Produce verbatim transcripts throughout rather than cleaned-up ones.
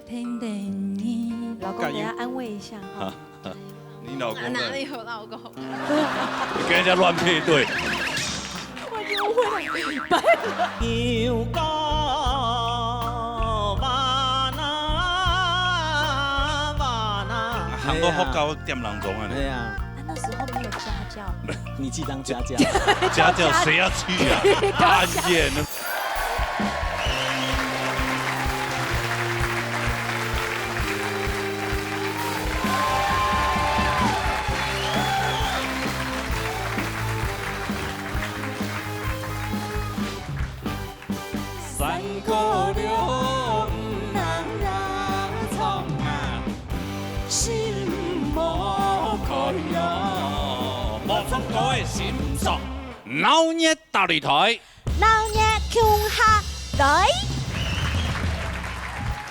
等等你。老公，等一下安慰一下哈。你老公呢？哪里有老公？你跟人家亂配对。我已经误会了一半。有个哇啦哇啦。行到學校点人钟啊你。对啊。啊，那时候没有家教。你去当家教。家教谁要去啊？暗夜呢？三姑六婆啊，唱啊，心无快乐，无唱歌个心酸。闹热大擂台。闹热共下台。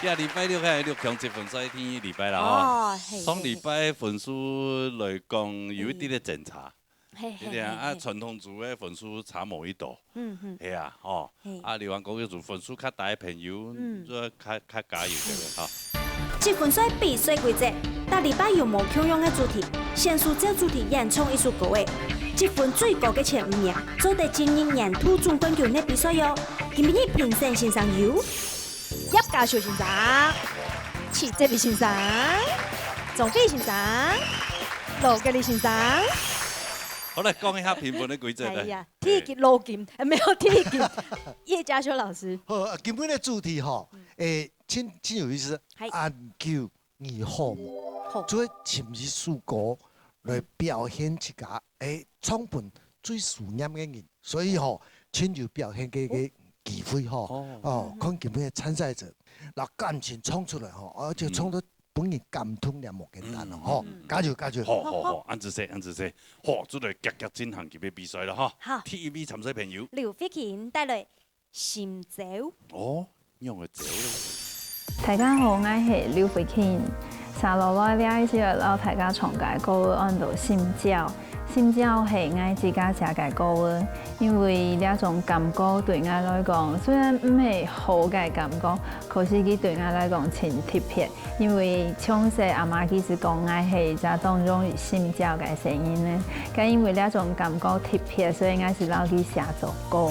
今礼拜六个六强积分赛第一礼拜啦吼。哦，嘿，上礼拜分数来讲有一点点精差。 嘿，嘿，你看啊，嘿，嘿。传统组个分数差无几多。嗯，嗯。系啊，吼。嘿。啊，你玩国际组分数较低个朋友，嗯。就要较，较加油个吼。积分赛比赛规则，逐礼拜有無共樣个主题，选手照主题演唱一首歌个，积分最高个前五名，做得进入年度总冠军个比赛喲。今晡日评审先生有 葉家秀先生、徐哲伟先生、钟飞先生、罗格里先生。好了，讲一下评分的规则来。哎呀，第一个罗金，呃，没有，第一个叶家秀老师。好，呃，今天的主题吼，嗯。诶，真，真有意思，嗨。研究你好无？好。做寻一首歌来表现自家，诶，唱分最思念的人。 所以吼，真有表现个，个机会吼。哦。哦，看今晡日个参赛者，拿感情唱出来吼，而且唱到分人感动了，无简单咯吼。嗯。加油，加油！好，好，好，恁仔細，恁仔細。好，做得遽遽进行今日比赛了哈。好。第一位参赛朋友。刘慧琴带来《心焦》。哦， 仰个走咧？大家好，𠊎係劉慧琴。接落來這一首愛摎大家唱个歌安到《心焦》。《心焦》係𠊎自家寫个歌，因為這種感覺對𠊎來講，雖然毋係好个感覺，可是佢對𠊎來講真特別。因為從細阿媽佢就講𠊎係一隻當容易心焦个細人仔，該因為這種感覺特別，所以𠊎就摎佢寫做歌。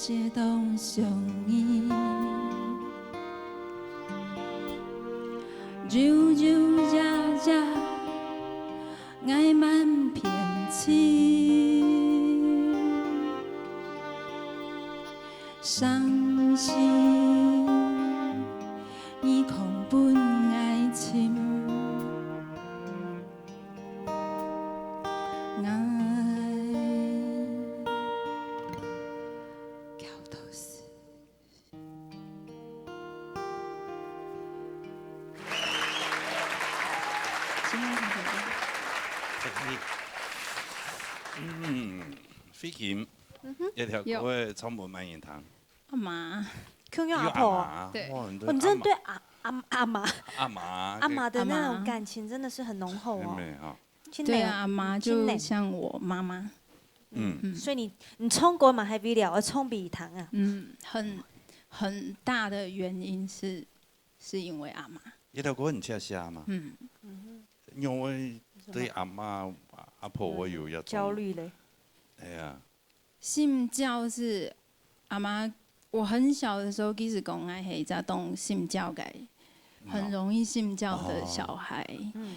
世當相依，柔柔弱弱，愛滿片痴。傷心，你空分愛尋。 愛教導師。嗯，飛琴，嗯哼，這條歌有。會唱分麼人聽？ 阿媽。共樣阿婆。有阿媽，對。哇，你的哦，你真的對阿媽。阿，阿媽。阿媽，阿媽的那種感情真的是很濃厚哦。阿媽。妹妹哈。真的哦。對啊，阿媽就像我媽媽。真的。嗯。嗯。所以你，你唱歌嘛，還比了，我唱比彈啊。嗯，很，很大的原因是，是因為阿媽。這條歌你自家寫嗎？嗯。嗯哼。因為對阿媽、阿婆會有一種焦慮嘞。哎呀。 心焦是阿媽，我很小的時候，其實講𠊎係一隻當心焦个，很容易心焦的小孩。嗯。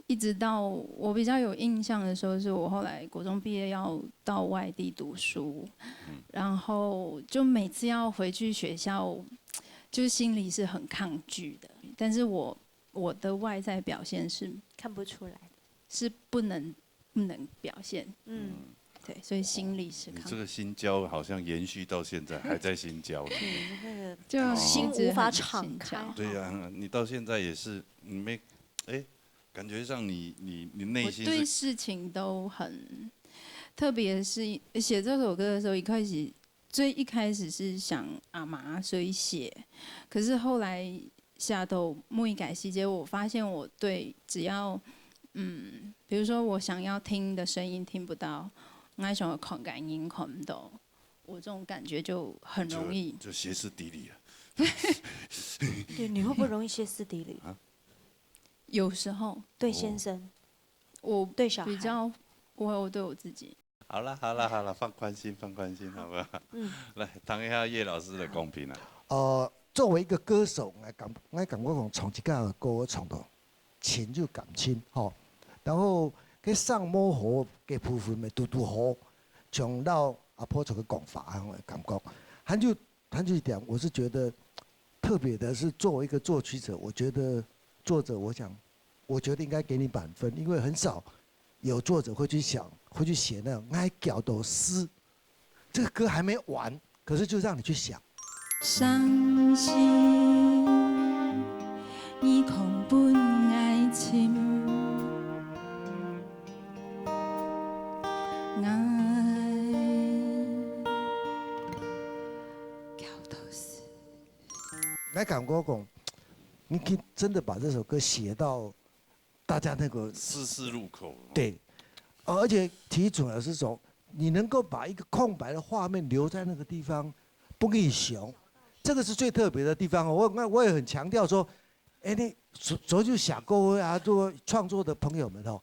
一直到我比較有印象的時候，是我後來國中畢業要到外地讀書，嗯。然後就每次要回去學校，就心裡是很抗拒的。但是我，我的外在表現是看不出來的。是不能，不能表現。嗯。嗯。對，所以心裡是抗拒。你這個心焦好像延續到現在，還在心焦呢。嗯，那個就心無法敞開。一直很心焦。對呀，你到現在也是，你沒，哎，感覺上你，你，你內心是我對事情都很，特別是寫這首歌的時候，一開始，最一開始是想阿媽，所以寫。可是後來寫到每一個細節，我發現我對只要，嗯，比如說我想要聽的聲音聽不到，我還想要看个人看不到，我這種感覺就很容易。就，就歇斯底里啊。對，你會不會容易歇斯底里？啊？有時候。對先生。哦。我对小孩。比较不会，我对我自己。好了，好了，好了，放宽心，放宽心，好不好？嗯。來，聽一下葉老師的公評啊。呃，作為一個歌手，我感，我感覺講唱自家的歌唱到深入感情，吼。然後，該上模糊个部分乜堵堵好，像老阿婆這个講法，感覺，還有 還有一點，我是覺得特別的是，作為一個作曲者，我覺得作者，我想，我覺得應該給你滿分，因為很少有作者會去想，會去寫那種愛教導師。這個歌還沒完，可是就讓你去想。傷心，你空分愛尋。 愛教導師。來，感覺講，你可以真的把這首歌寫到大家那個絲絲入扣。對，呃，而且提出來是說，你能夠把一個空白的畫面留在那個地方，不給你想，這個是最特別的地方哦。我，我，我也很強調說， 哎，你所，所有寫歌啊，做創作的朋友們哦，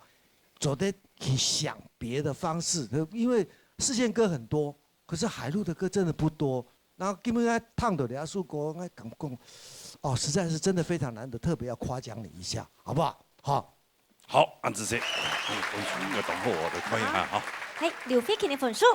做得去想別的方式，因為四縣歌很多，可是海陸的歌真的不多。然後今天愛聽到這首歌，我感覺，哦，實在是真的非常難得，特別要誇獎你一下，好不好？好。 好，恁仔細，嗯，分數應該當好哦，來看一下哈。係，劉慧卿个分數。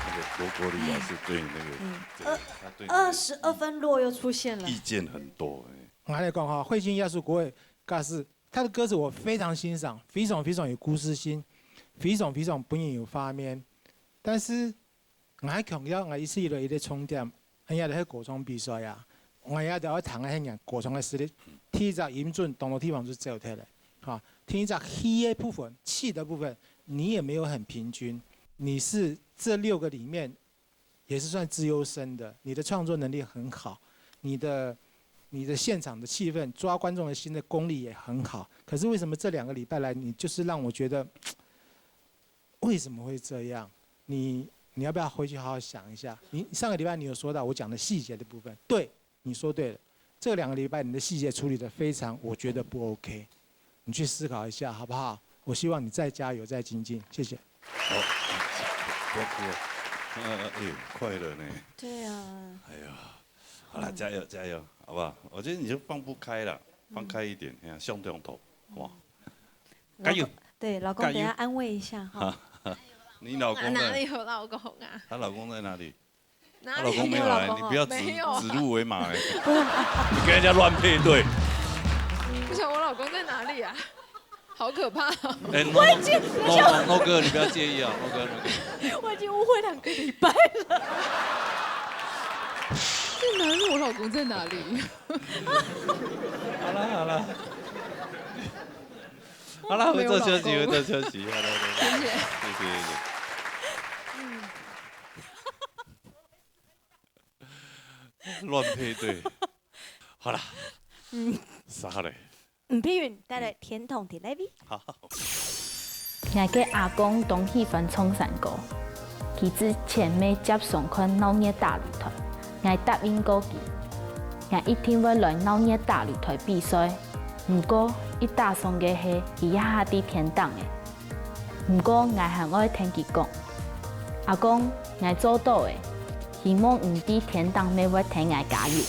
那個羅國立老師對那個，嗯，對，他對那個二十二分落又出現了。意見很多哎。我來講哈，慧卿這首歌个歌詞，她的歌詞我非常欣賞，非常非常有故事性，非常非常分人有畫面。但是 𠊎強調，𠊎一直以來一個重點，𠊎也係高中比賽啊，𠊎也就愛談个係人高中个實力。第一隻音準，當多地方就走忒了，哈。第一隻氣个部分，氣的部分，你也沒有很平均，你是這六個裡面也是算資優生的，你的創作能力很好，你的，你的現場的氣氛，抓觀眾的心的功力也很好。可是為什麼這兩個禮拜來，你就是讓我覺得 為什麼會這樣？你，你要不要回去好好想一下？你上個禮拜你有說到我講的細節的部分，對，你說對了。這兩個禮拜你的細節處理得非常，我覺得不OK。你去思考一下，好不好？我希望你再加油，再精进，谢谢。好，不要哭了。呃，哎，快乐呢。对啊。哎呀，好了，加油加油，好不好？我觉得你就放不开了，放开一点，哎呀，向上头，好不好？加油！老公，对，老公，加油！等一下安慰一下哈。你老公呢？哪里有老公啊？她老公在哪里？哪里？她老公没有来，没有老公哦。你不要指，没有啊。指鹿为马欸。你跟人家乱配对。不是，我老公在哪里啊？好可怕哦。哎，No，我已经，No，No，No哥，你不要介意啊，No哥，No哥。我已经误会两个礼拜了。这男人，我老公在哪里？好了好了。好了，回座休息，回座休息，好了，好了，谢谢，谢谢，谢谢。乱配对。好了，嗯，啥嘞？嗯，碧云带来《天堂的禮物》。好。𠊎个阿公當喜歡唱山歌，佢之前乜輒常看鬧熱打擂台，𠊎答應過佢，𠊎一定會來鬧熱打擂台比賽。毋過，一打爽个係佢這下在天頂了。毋過𠊎還愛同佢講：「阿公，𠊎做到了，希望你在天頂乜會同𠊎加油。」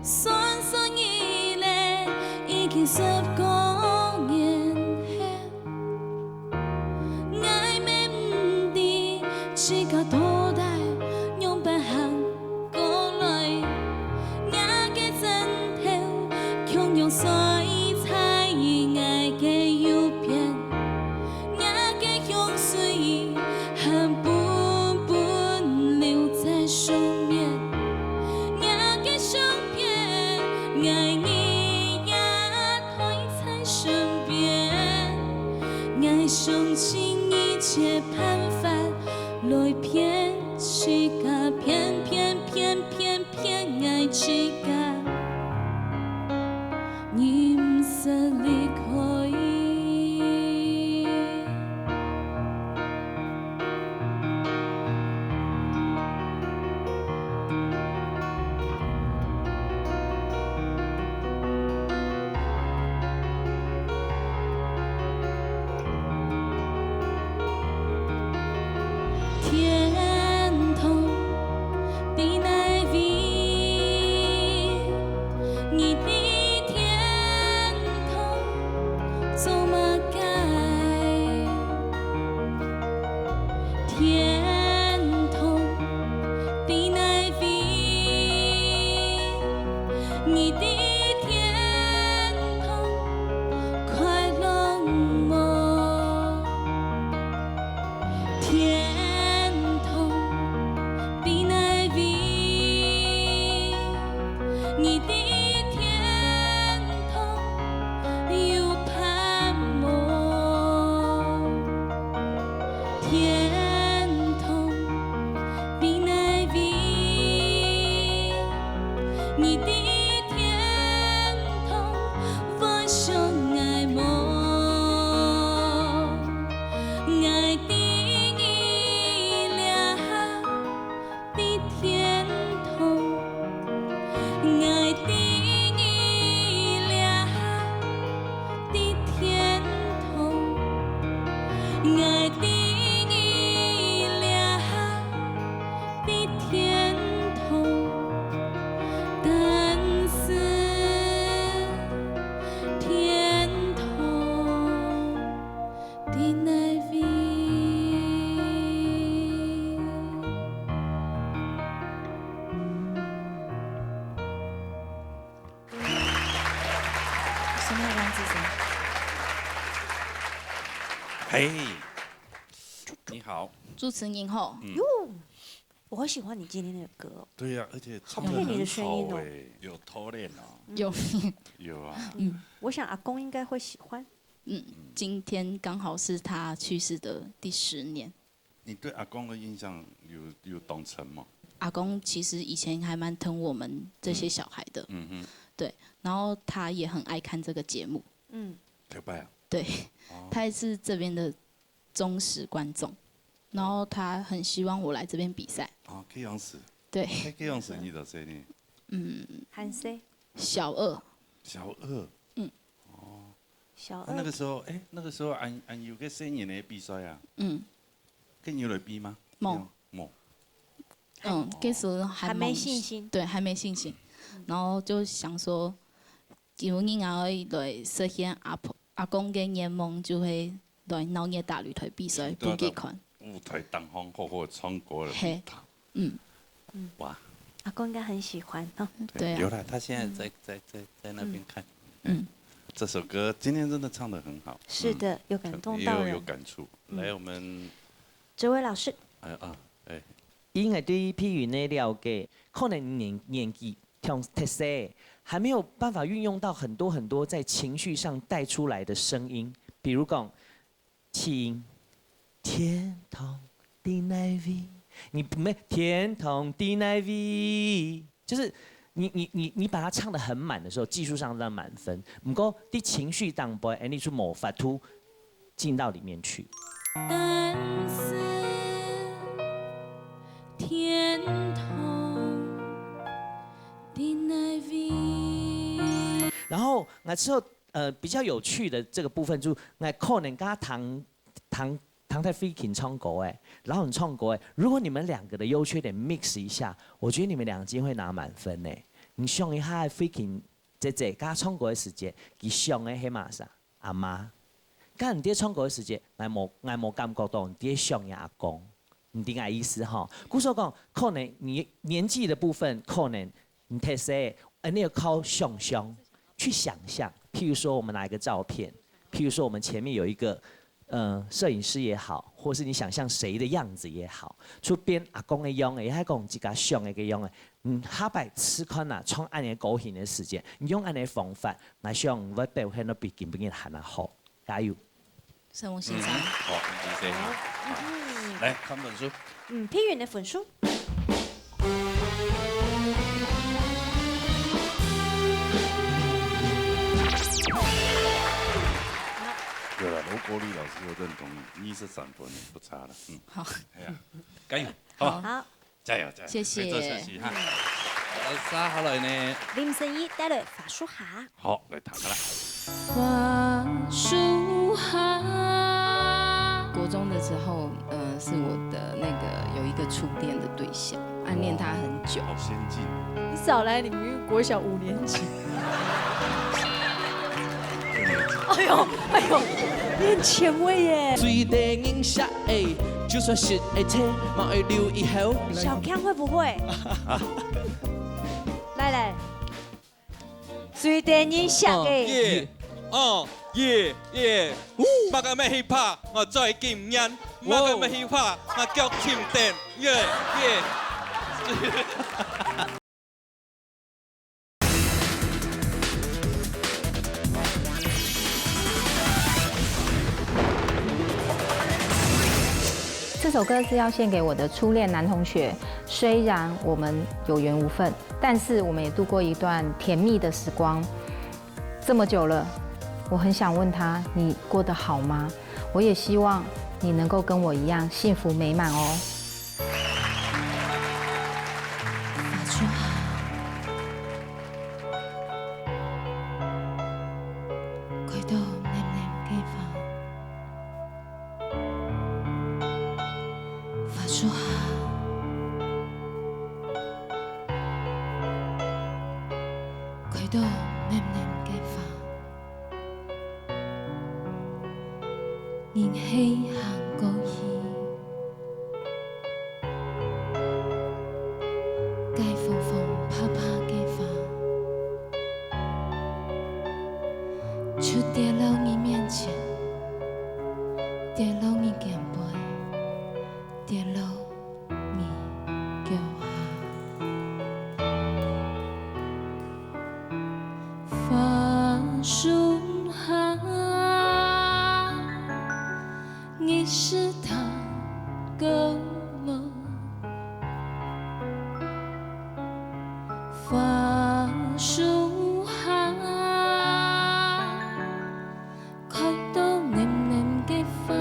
算算起來，已經十過年了。 𠊎乜毋知自家到底仰般行過來。若个枕頭共樣睡在𠊎个右片，若个香水還本本留在身邊。若个相片，𠊎日夜帶在身邊。 𠊎想盡一切辦法來騙自家，騙騙騙騙騙𠊎自家，你毋使離開。 天堂在哪位？你的天堂漂亮之声。嘿，你好。主持人好。嗯。哟，我好喜欢你今天的歌哦。对呀，而且唱得很好欸。好配你的声音哦。有偷练哦。有。有啊。嗯。我想阿公应该会喜欢。嗯，今天刚好是他去世的第十年。你对阿公的印象有，有当深吗？阿公其实以前还蛮疼我们这些小孩的。嗯哼。对，然后他也很爱看这个节目。嗯。特别啊。对，哦。他也是这边的忠实观众，然后他很希望我来这边比赛。哦，这样子。对。哎，这样子你多岁呢？嗯。还小。小二。小二。嗯。哦。小二。那，那个时候，哎，那个时候还，还有个成人的比赛啊？嗯。跟你有来比吗？没有。没有。嗯，哦。那时候还还没懵，信心。对，还没信心。然后就想说，今日𠊎来实现阿婆，阿公的愿望，就会来闹热大擂台比赛，对啊，分佢看。舞台当中好好唱歌了，嘿。吉他。嗯。哇。阿公应该很喜欢哦。对啊。有啦，他现在在，在，在，在那边看。嗯。这首歌今天真的唱得很好。是的，嗯，有感动到人。也有，有感触。嗯。来，我们这位老师。哎，啊，哎。以我对佩云的了解，可能年，年纪忒，忒小，还没有办法运用到很多很多在情绪上带出来的声音，比如讲，气音，天堂在哪位？你没，天堂在哪位？就是你，你，你，你把它唱得很满的时候，技术上让满分。不过，在情绪当中，哎，你就没法度进到里面去。但是天堂在哪位？然后，那之后，呃，比较有趣的这个部分，就，那可能跟他谈 唐，唐太飞琴唱歌哎，然后你唱歌哎，如果你们两个的优缺点 mix 一下，我觉得你们两个今天会拿满分呢。你想一下，飞琴姐姐，她唱歌的时节，佢想的係麼儕？阿媽。該你爹唱歌的時節，𠊎無，𠊎無感覺到你爹想个阿公，你知𠊎意思吼？故所講，可能你年紀的部分，可能你忒細，呃，你要靠想像，去想象。譬如说，我们拿一个照片，譬如说，我们前面有一个 呃，攝影师也好，或是你想象谁的样子也好，就變阿公个樣个，也係講自家想个个樣个，嗯，下擺試看啊，唱恁樣个歌型个時節，你用恁樣个方法，𠊎想會表現到比今晡日還較好。加油！承蒙先生。嗯，好，謝謝。好，嗯。來，看分數。嗯，佩云的分數。 有了，我鼓勵老师，我认同你，二十三分不差了，嗯。好。哎呀，加油，好不好？好。加油，加油，谢谢。可以做下去哈。老师啊，好了呢。林声怡带来《花树下》。好，来，读下来。花树下。国中的时候，呃，是我的那个有一个初恋的对象，暗恋他很久。好先进。你少来，你明明国小五年级。哎呦，哎呦，你很前卫耶。水底人寫的，就算是会切，嘛会留以后。小康会不会？来来，水底人写的。哦，耶，哦，耶，耶。Maka me hipa, ma zoi kim nyan. Maka me hipa, ma kyok kim ten. 耶，耶。 这首歌是要献给我的初恋男同学，虽然我们有缘无分，但是我们也度过一段甜蜜的时光。这么久了，我很想问他，你过得好吗？我也希望你能够跟我一样幸福美满哦。 開到淰淰个花，花樹下。開到淰淰个花，人係行過去。 該紅紅白白个花，就跌落你面前，跌落你肩背，跌落你腳下。花树下，你是糖果吗？花树下，开到嫩嫩个花，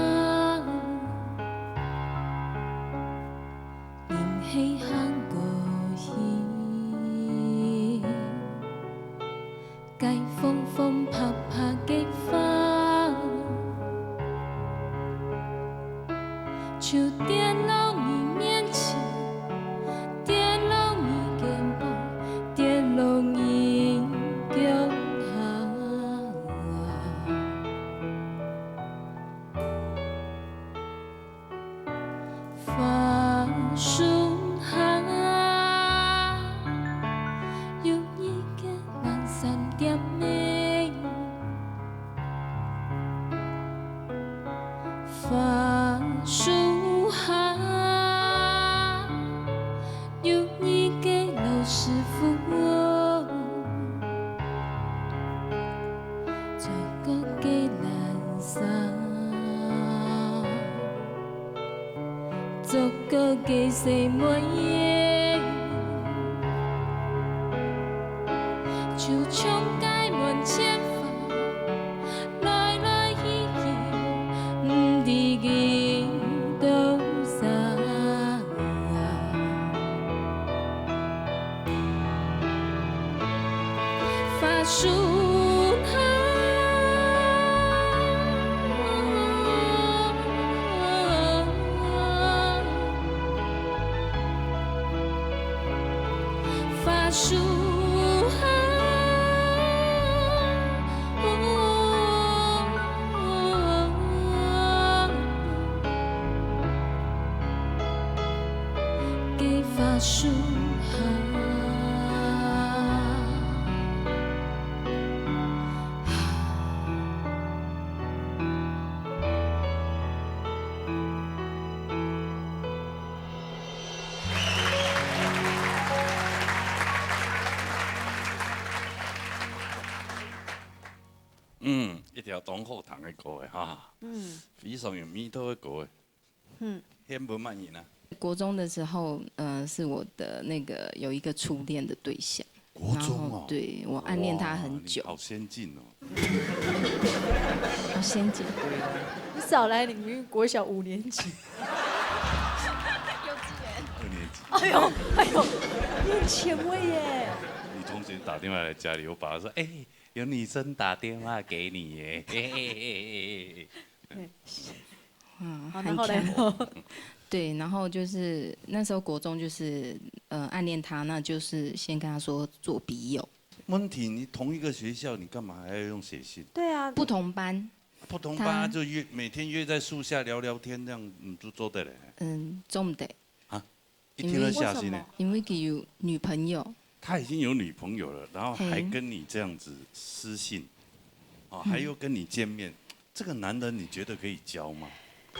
人係行过去。 該紅紅白白个花，就跌落你面前，跌落你肩膀，跌落你腳下。 花樹下，有你个冷酸甜美。花树下，有你个老师傅。 做个个懶散，做个个細妹，就像該門前花，來來去去，毋知幾多儕。 花樹下，花树下。 个花樹下。嗯，一條當好聽个歌誒哈，嗯，非常有味道个歌誒。 獻分麼人啊？國中的時候，呃，是我的那個有一個初戀的對象。國中哦。然後，對，我暗戀他很久。哇，你好先進哦。好先進。你少來，你明明國小五年級。幼稚園。二年級。哎呦，哎呦，你很前衛耶。你同學打電話來家裡，我爸說：「哎，有女生打電話給你耶。」嘿嘿嘿嘿嘿。對。 嗯，好，那後來呢？很強。對，然後就是那時候國中就是，呃，暗戀他，那就是先跟他說做筆友。問題，你同一個學校，你幹嘛還要用寫信？對啊。不同班。不同班他就約，每天約在樹下聊聊天，這樣，嗯，就做得了。嗯，做毋得。啊？ 一定要寫信呢？為什麼？因為佢有女朋友。他已經有女朋友了，然後還跟你這樣子私信，嘿。哦，還有跟你見面，這個男人你覺得可以交嗎？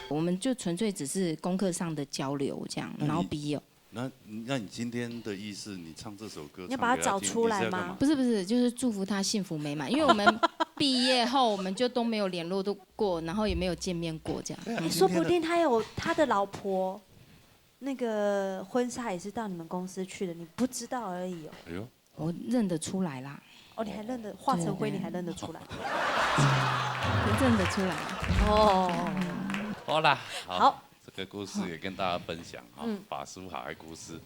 我們就純粹只是功課上的交流這樣，那你，然後筆友。那，那你今天的意思，你唱這首歌，你要把他找出來嗎？唱給他聽，你是要幹嘛？不是，不是，就是祝福他幸福美滿。因為我們畢業後，我們就都沒有聯絡過，然後也沒有見面過這樣。對啊，嗯。說不定他有他的老婆。 那個婚紗也是到你們公司去的，你不知道而已哦。哎喲。我認得出來啦。哦，你還認得，化成灰你還認得出來？對，對。認得出來。哦。好啦，好，好。這個故事也跟大家分享哈，嗯。花樹下个故事。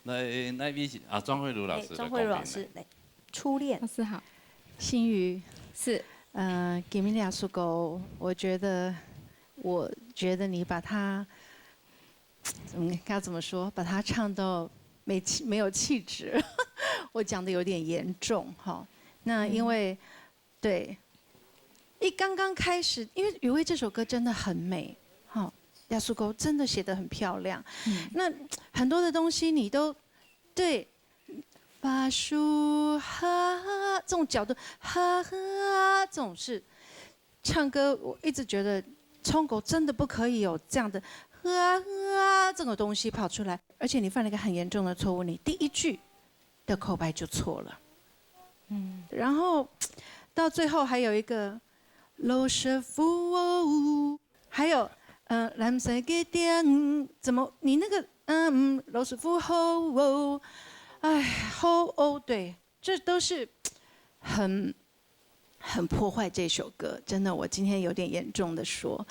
那，那位是，啊，莊慧如老師的公平呢？哎，莊慧如老師，來，初戀。老師好。心瑜，是。呃，今日這首歌，我覺得，我覺得你把它 嗯，該怎麼說？把它唱到沒氣，沒有氣質。我講得有點嚴重哈。那因為，嗯。對，一剛剛開始，因為雨薇這首歌真的很美，哈，耶穌歌真的寫得很漂亮。嗯。那很多的東西你都，對，巴舒哈，这种角度，哈哈，这种是唱歌，我一直觉得唱歌真的不可以有这样的哈哈这种东西跑出来，而且你犯了一个很严重的错误，你第一句的口白就错了。嗯，然后到最后还有一个老师傅哦，还有呃蓝色个点，怎么你那个嗯老师傅好哦，哎好哦，对，这都是很很破坏这首歌，真的，我今天有点严重的说。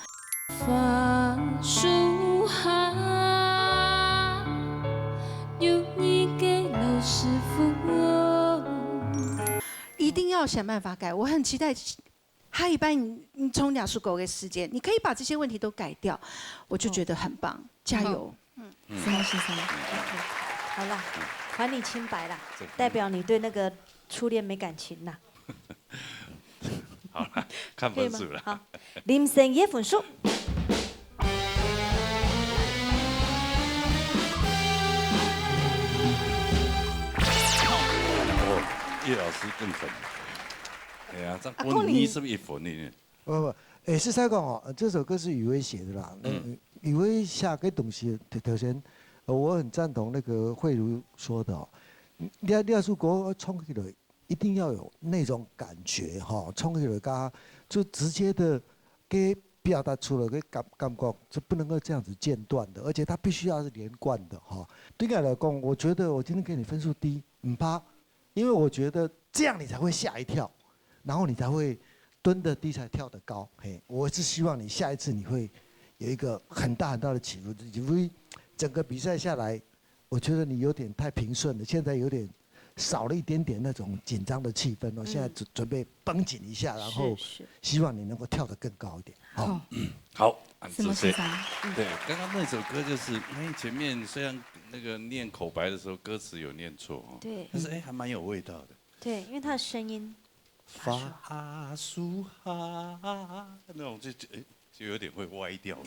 花树下，有你个老师傅哦。一定要想办法改，我很期待下一班你你从两首歌的时间，你可以把这些问题都改掉，我就觉得很棒，加油。什么先生？好了，还你清白了，代表你对那个初恋没感情啦。好了，看分数了。好，林森一分数。哦，叶老师更狠。哎呀，这样分你是不是一分呢？不不，哎，是在讲哦，这首歌是雨薇写的啦。嗯，雨薇写个东西，头先，呃，我很赞同那个慧茹说的哦。你你要如果唱起来，一定要有那种感觉哈，唱起来，刚刚就直接的给表达出了个感感觉，就不能够这样子间断的，而且它必须要是连贯的哈。对你来讲，我觉得我今天给你分数低，唔怕，因为我觉得这样你才会吓一跳，然后你才会蹲得低才跳得高。嘿，我是希望你下一次你会有一个很大很大的起伏，因为整个比赛下来，我觉得你有点太平顺了，现在有点少了一点点那种紧张的气氛哦。现在准准备绷紧一下，然后希望你能够跳得更高一点。好，好，什么先生？对，刚刚那首歌就是，哎，前面虽然那个念口白的时候歌词有念错哦，对，但是哎还蛮有味道的。对，因为他的声音。发苏哈，那种就哎就有点会歪掉，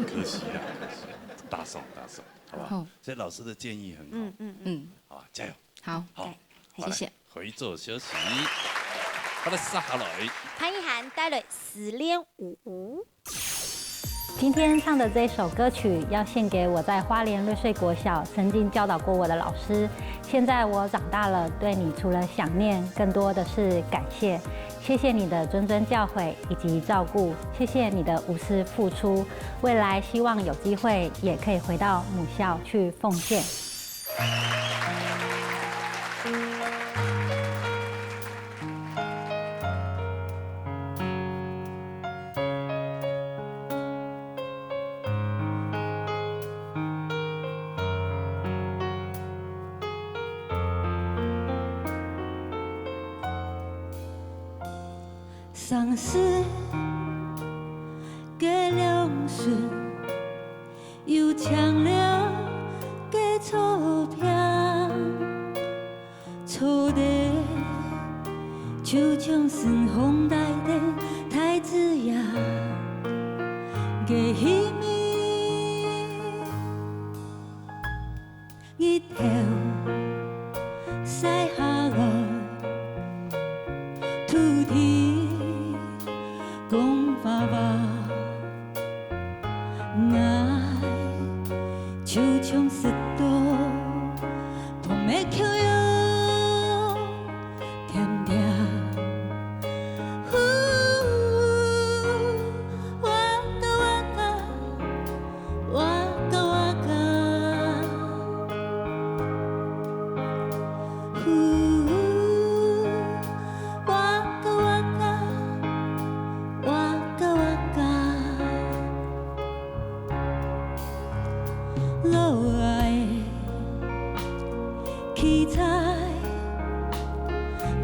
可惜啊，可惜。大送大送，好不好？所以老师的建议很好，嗯嗯嗯，啊，加油，好，好，谢谢。回座休息。好的，撒下来。潘一涵带来《失恋五五》。今天唱的这首歌曲要献给我在花莲瑞穗国小曾经教导过我的老师。现在我长大了，对你除了想念，更多的是感谢。谢谢你的谆谆教诲以及照顾，谢谢你的无私付出。未来希望有机会也可以回到母校去奉献。 相思个两唇，有清凉个草坪，草地就像盛放在个太子爷个秘密。日头晒下来，土地讲话话，爱就像石头碰个口哟。 甜甜。呼，哇嘎哇嘎，哇嘎哇嘎。呼，哇嘎哇嘎，哇嘎哇嘎。老爱 去在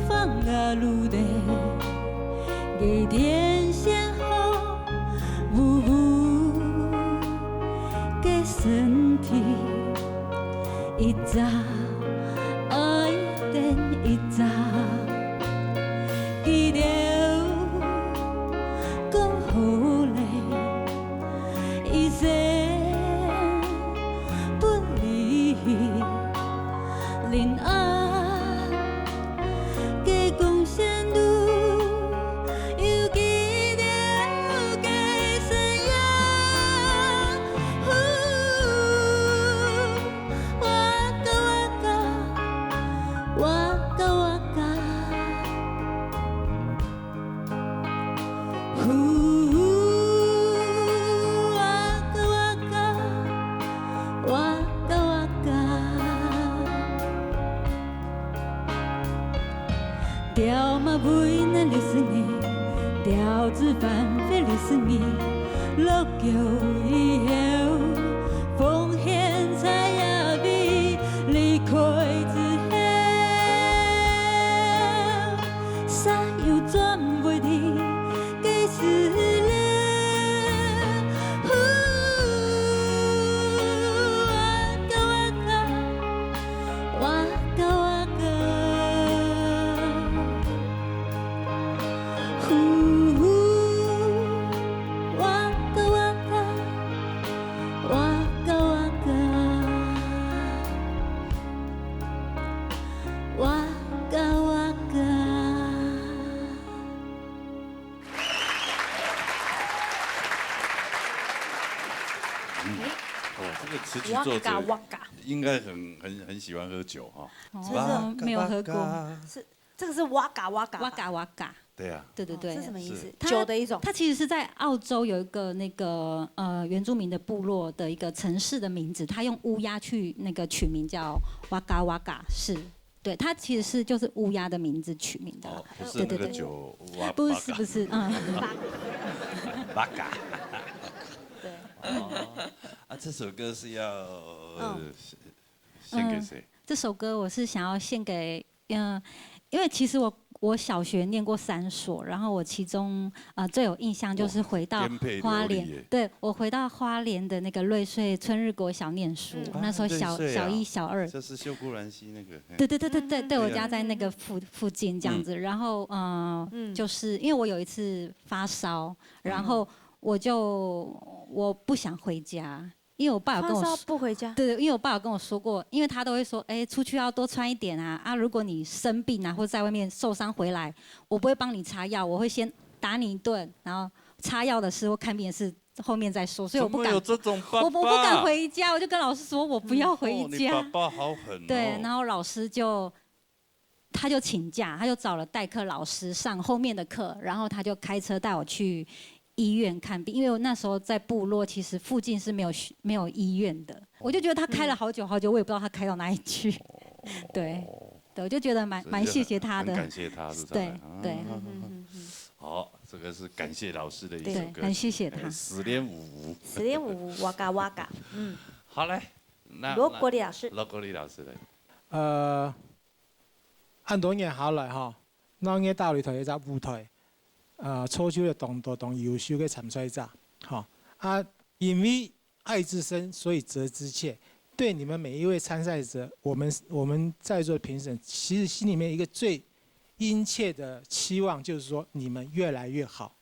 放个路的个天线后，呜呜个身体，一只爱等一只，记得讲好嘞。 一生不离，戀愛 Waka waka, waka waka.條馬尾那綠色呢，條子翻飛綠色呢，落雨以後，風險在哪位離開之後，啥又轉回去。 个時節，呼，哇嘎哇嘎，哇嘎哇嘎，呼，哇嘎哇嘎，哇嘎哇嘎，哇嘎哇嘎。 嗯，哦，这个词曲作者 Waka waka，应该很很很喜欢喝酒哈。这是没有喝过，是这个是 waka waka 吧。 waka waka，对啊，对对对这，什么意思？它酒的一种。它其实是在澳洲有一个那个呃原住民的部落的一个城市的名字，他用乌鸦去那个取名叫 waka waka，是，对，它其实是就是乌鸦的名字取名的啦。哦，不是那个对对对酒，哇，不是不是，嗯，哇嘎。对，哦，啊，这首歌是要呃嗯献献给谁？这首歌我是想要献给，嗯，因为其实我我小学念过三所，然后我其中呃最有印象就是回到哇颠沛流离花莲，耶对，我回到花莲的那个瑞穗春日国小念书，嗯那时候小、啊瑞穗啊小一小二。这是秀姑峦溪那个。嘿对对对对对，对我对啊家在那个附附近这样子，然后呃，嗯就是因为我有一次发烧，然后我就我不想回家，因为我爸有跟我说，发烧不回家，对对，因为我爸有跟我说过，因为他都会说，哎，出去要多穿一点啊，啊，如果你生病啊或在外面受伤回来，我不会帮你擦药，我会先打你一顿，然后擦药的事或看病的事后面再说，所以我不敢怎么有这种爸爸？我我不敢回家，我就跟老师说我不要回哦，你家。爸爸好狠哦。对，然后老师就他就请假，他就找了代课老师上后面的课，然后他就开车带我去医院看病，因为我那时候在部落，其实附近是没有需没有医院的，我就觉得他开了好久好久，我也不知道他开到哪里去。对，对，我就觉得蛮蛮谢谢他的。很感谢他，是不是？对啊对嗯嗯嗯嗯，好，这个是感谢老师的一首对歌曲，很谢谢他哎十连五五。十连五五 waka waka，嗯，好嘞，那罗国立老师，罗国立老师嘞，呃，恁多年下來吼，𠊎兜大擂台一隻舞台，呃，潮州有當多當優秀个參賽者，吼，啊，因為愛之深，所以責之切。對你們每一位參賽者，我們我們在座的評審，其實心裡面一個最殷切的期望就是說你們越來越好。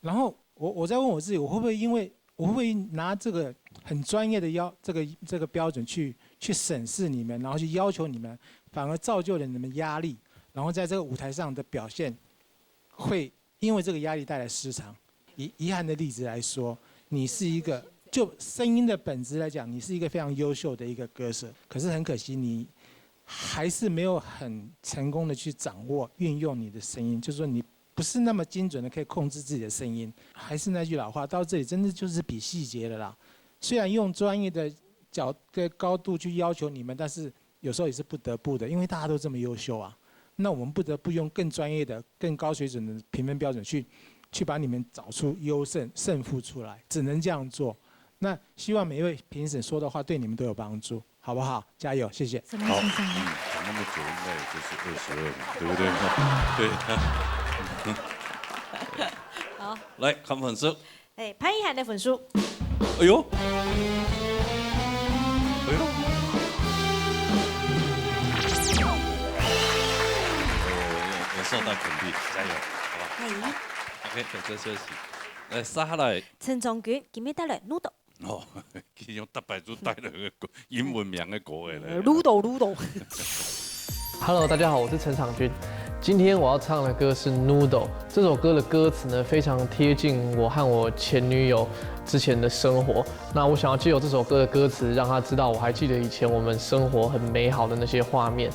然後我我在問我自己，我會不會因為我會不會拿這個很專業的要這個這個標準去去審視你們，然後去要求你們，反而造就了你們壓力，然後在這個舞台上的表現會因為這個壓力帶來失常。以遺憾的例子來說，你是一個就聲音的本質來講，你是一個非常優秀的一個歌手，可是很可惜你還是沒有很成功的去掌握運用你的聲音，就是說你不是那麼精準的可以控制自己的聲音。還是那句老話，到這裡真的就是比細節了啦。雖然用專業的角的高度去要求你們，但是有時候也是不得不的，因為大家都這麼優秀啊。那我們不得不用更專業的、更高水準的評分標準去去把你們找出優勝勝負出來，只能這樣做。那希望每一位評審說的話對你們都有幫助，好不好？加油，謝謝。什麼先生？嗯，讲那么久，应该也就是二十二嘛，对不对？对。好，来看分数。哎，潘一涵的分数，哎呦，哎呦，有有受到肯定，加油，好吧？哎，好，OK，等这休息。来，接下来，陈崇君，今日帶來Noodle，哦，佢用大白猪带了个英文名的歌诶嘞。Noodle Noodle， Hello，大家好，我是陈昶均。今天我要唱的歌是《Noodle》。这首歌的歌词呢，非常贴近我和我前女友之前的生活。那我想要借由这首歌的歌词，让她知道我还记得以前我们生活很美好的那些画面。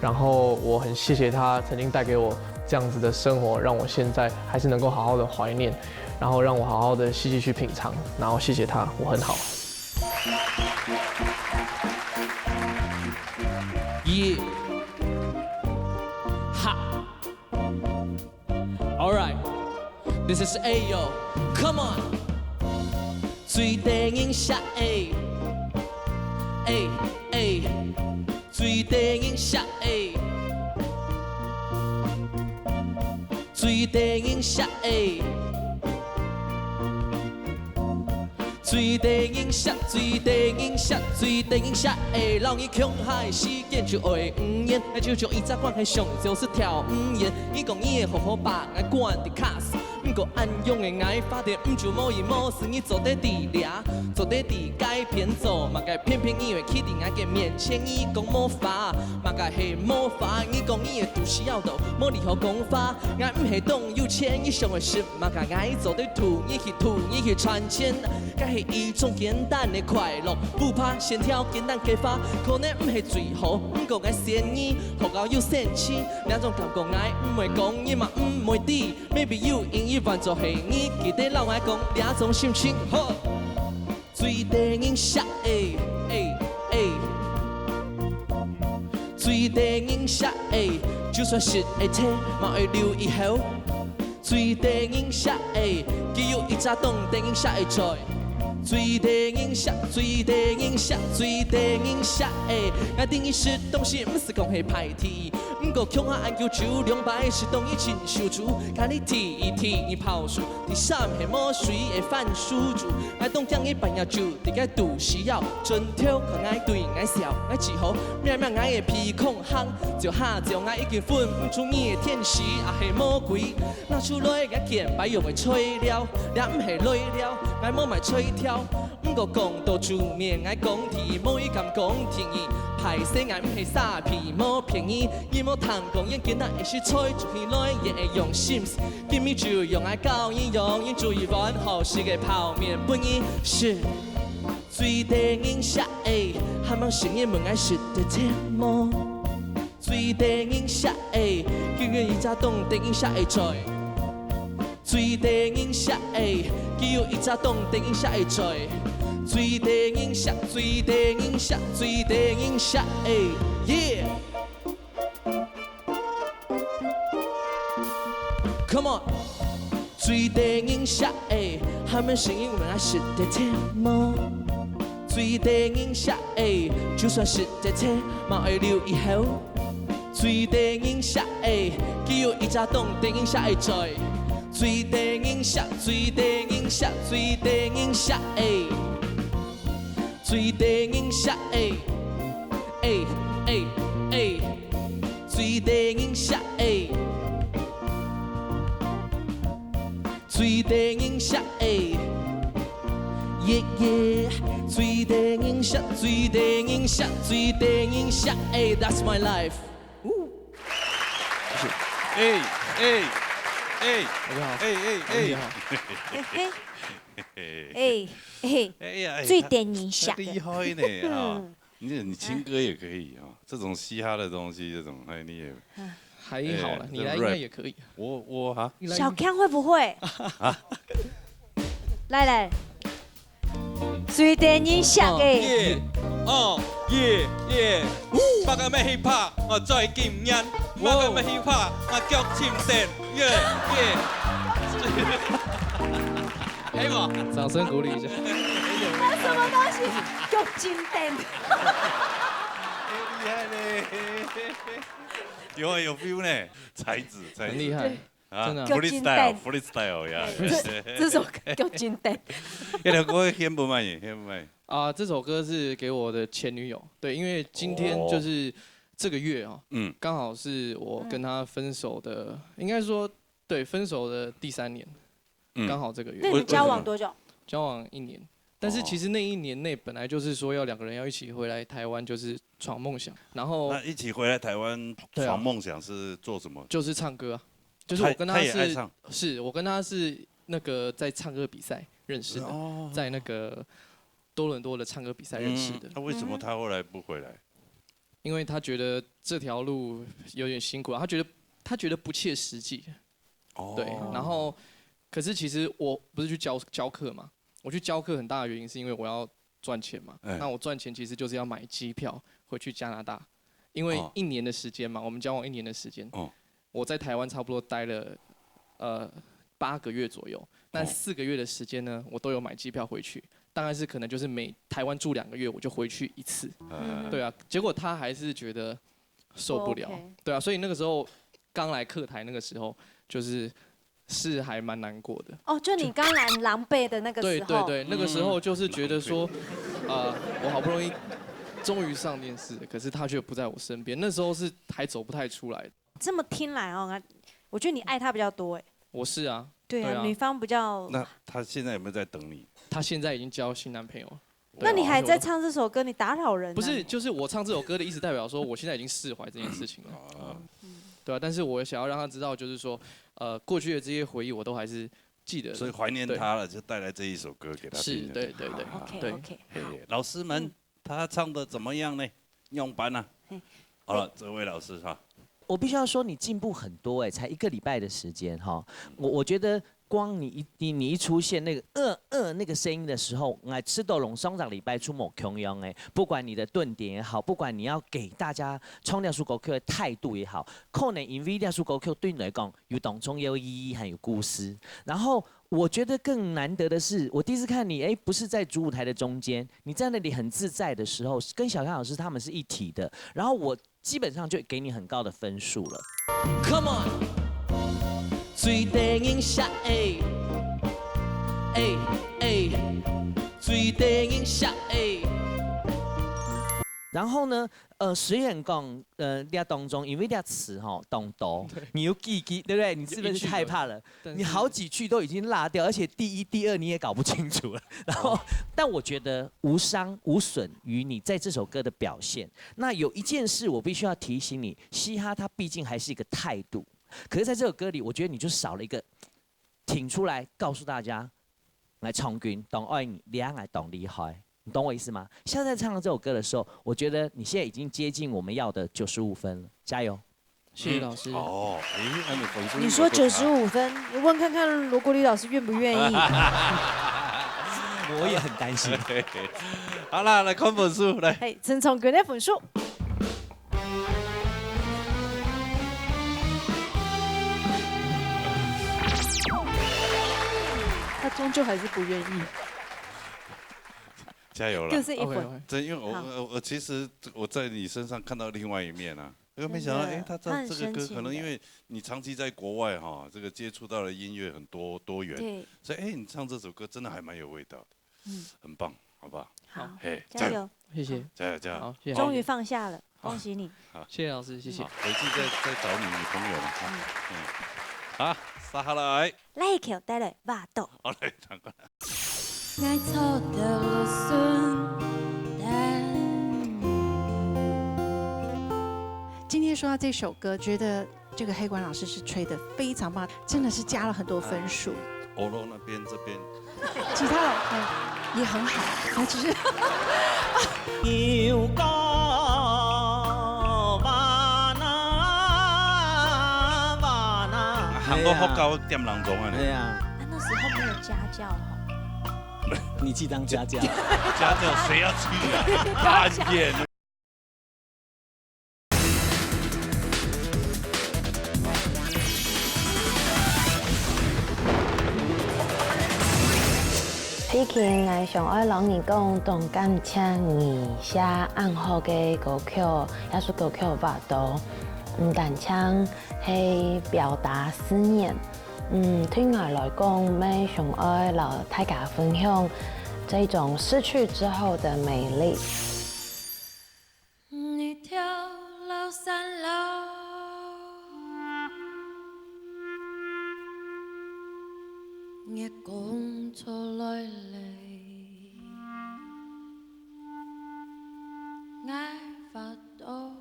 然后我很谢谢她曾经带给我这样子的生活让我现在还是能够好好的怀念，然后让我好好的细细去品尝，然后谢谢他，我很好。耶，哈，All right, this is Ayo, come on。最得人惜的，哎哎，最得人惜的，最得人惜的。最得人惜，最得人惜，最得人惜的，老你共下的时间就會毋遠，𠊎就像一隻關係上就是跳毋遠。你講你會好好把𠊎關佇卡斯，毋過恁樣的𠊎發展毋就無意無思，你做得佇掠，做得佇改變，做麼个偏偏你會企佇𠊎个面前，你講魔法，麼个係魔法？你講你的肚屎枵到無理由講法，𠊎毋係當有錢，你想的係 嘛甲𠊎做得渡你去，渡你去賺錢，該係一種簡單的快樂，不怕線條簡單計劃，可能毋係最好，毋過𠊎選你，學校有神奇，這種感覺𠊎毋會講，你嘛毋會知，maybe you in一萬做係你，記得摎𠊎講這種心情，好。 最得人惜的，欸欸，最得人惜的，就算食會忒，嘛會留一口。最得人惜的，佢有一隻當得人惜的嘴。最得人惜，最得人惜，最得人惜的，𠊎等於食東西，毋係講係排第一，毋過共下恁久就兩擺，食東西真手足，看你第一第二跑輸，第三係無水的番薯豬。 𠊎當驚你半夜就佇該肚屎枵，轉頭看𠊎對𠊎笑，𠊎只好摸摸𠊎个鼻孔，行，就下就𠊎已經分毋出你个天使也係魔鬼。拿出來𠊎見擺用个材料，這毋係材料，𠊎無買菜條。毋過講到煮麵，𠊎講第一，無人敢講第二。歹勢，𠊎毋係沙皮，無騙你，你無聽講，用簡單个食材煮起來，也會用心思。 今日就用𠊎教你用，用煮一碗好食个泡麵分你食。最得人惜的，還望食你問𠊎食得忒無？最得人惜的，佢有一隻當得人惜的嘴。最得人惜的，佢有一隻當得人惜的嘴。最得人惜，最得人惜，最得人惜的，yeah！ Come on！最得人惜的，還問食你問𠊎食得忒無？最得人惜的，就算食得忒，嘛會留一口。最得人惜的，佢有一隻當得人惜的嘴。最得人惜，最得人惜，最得人惜的，最得人惜的，欸欸欸。 最得人惜的，最得人惜的，yeah yeah，最得人惜，最得人惜，最得人惜的，That's my life。哎哎哎大家好，哎哎哎，你好。嘿嘿，哎哎，哎呀，哎最得人惜的。厉害呢啊！你你情歌也可以啊，这种嘻哈的东西，这种哎你也还好了，你来应该也可以。我我哈，小康会不会？来来，最得人惜的。耶，哦耶耶，八个咩hip hop，我最禁烟，八个咩hip hop，我脚青线，耶耶。可以吗？掌声鼓励一下。那什么东西？脚青线。厉害呢，有啊有 feel 呢，才子才子，很厉害，啊真的啊脚青线。 freestyle freestyle 呀，这这首歌脚青线。一条歌献不卖，献不卖。啊，这首歌是给我的前女友，对，因为今天就是这个月啊，嗯刚好是我跟她分手的，应该说对分手的第三年，嗯刚好这个月。那你交往多久？交往一年，但是其实那一年内本来就是说要两个人要一起回来台湾，就是闯梦想，然后那一起回来台湾对啊闯梦想是做什么？就是唱歌啊，就是我跟她她也爱是唱是我跟她是那个在唱歌比赛认识的，哦，在那个多伦多的唱歌比赛认识的嗯，那为什么他后来不回来？因为她觉得这条路有点辛苦啊，她觉得他觉得不切实际。哦对，然后可是其实我不是去教教课嘛，我去教课很大的原因是因为我要赚钱嘛。哎那我赚钱其实就是要买机票回去加拿大，因为哦一年的时间嘛，我们交往一年的时间，哦我在台湾差不多待了呃八个月左右，那哦四个月的时间呢，我都有买机票回去，大概是可能就是每台湾住两个月我就回去一次。呃对啊，结果他还是觉得受不了。不 OK 对啊，所以那个时候刚来客台那个时候，就是是还蛮难过的。哦，就你刚来狼狈的那个时候，对对对，那个时候就是觉得说，呃，我好不容易终于上电视了，可是他却不在我身边，那时候是还走不太出来。这么听来哦，我觉得你爱他比较多哎。我是啊，对啊，对啊女方比较，那他现在有没有在等你？他现在已经交新男朋友了。那你还在对啊？唱这首歌，你打扰人啊。不是，就是我唱这首歌的意思，代表说我现在已经释怀这件事情了。啊，对啊，但是我想要让他知道，就是说，呃，过去的这些回忆我都还是记得的。所以怀念他了，就带来这一首歌给他听。是，对对对啊 OK 对 OK，嘿好，老师们，他唱的怎么样呢？样般啊嘿？好了，这位老师哈，我必须要说，你进步很多哎、才一个礼拜的时间哈。我我觉得光你一你你一出现那个呃呃那个声音的时候，我知道龙双掌礼拜出某共样哎，不管你的顿点也好，不管你要给大家唱这首歌曲的态度也好，可能因为这首歌曲对你来讲有当中有意义，还有故事。然后我觉得更难得的是，我第一次看你，哎，不是在主舞台的中间，你在那里很自在的时候，跟小刚老师他们是一体的。然后我基本上就给你很高的分数了。 Come on，最得人惜的，哎哎，最得人惜的。然后呢，呃，虽然讲，呃，这当中因为这词哈当多，你又记记，对不对？你是不是害怕了？但是你好几句都已经落掉，而且第一、第二你也搞不清楚了。然后，但我觉得无伤无损于你在这首歌的表现。那有一件事我必须要提醒你，嘻哈它毕竟还是一个态度，可是在这首歌里，我觉得你就少了一个挺出来告诉大家，来唱歌，当爱你，你也爱当厉害。你懂我意思吗？现在唱到这首歌的时候，我觉得你现在已经接近我们要的九十五分了，加油！谢谢老师。哦，哎，还没分数。你说九十五分，你问看看罗国立老师愿不愿意？我也很担心。好啦，来看分数，来。嘿，陈崇光的分数。他终究还是不愿意。加油了。各是一分。 OK，OK。这因为我好我我其实我在你身上看到另外一面啊，因为没想到，真的哎，他唱这个歌，他很深情的可能因为你长期在国外哈，这个接触到的音乐很多多元，对，所以哎，你唱这首歌真的还蛮有味道的，嗯，很棒，好不好？好，嘿，加油！谢谢。加油加油！好，谢谢。终于放下了，恭喜你。谢谢老师，谢谢好。回去再再找你女朋友了哈。嗯，好，撒哈拉来，来一口，带来，哇，豆。好来，赶快。 今天说到这首歌，觉得这个黑管老师是吹得非常棒，真的是加了很多分数。喉咙那边这边，吉他老嗯也很好，他只是牛角哇啦哇啦。韩国福建店当中啊，对呀、啊，那时候没有家教哈。你去当家教。家教谁要去啊？大眼。最近𠊎想愛摎你講，當感謝你寫恁好个歌曲，這首歌曲話到，毋單淨係表達思念，嗯，對𠊎來講，乜想愛摎大家分享這種失去之後的美麗。 一條老山路，月光出來了，𠊎發到。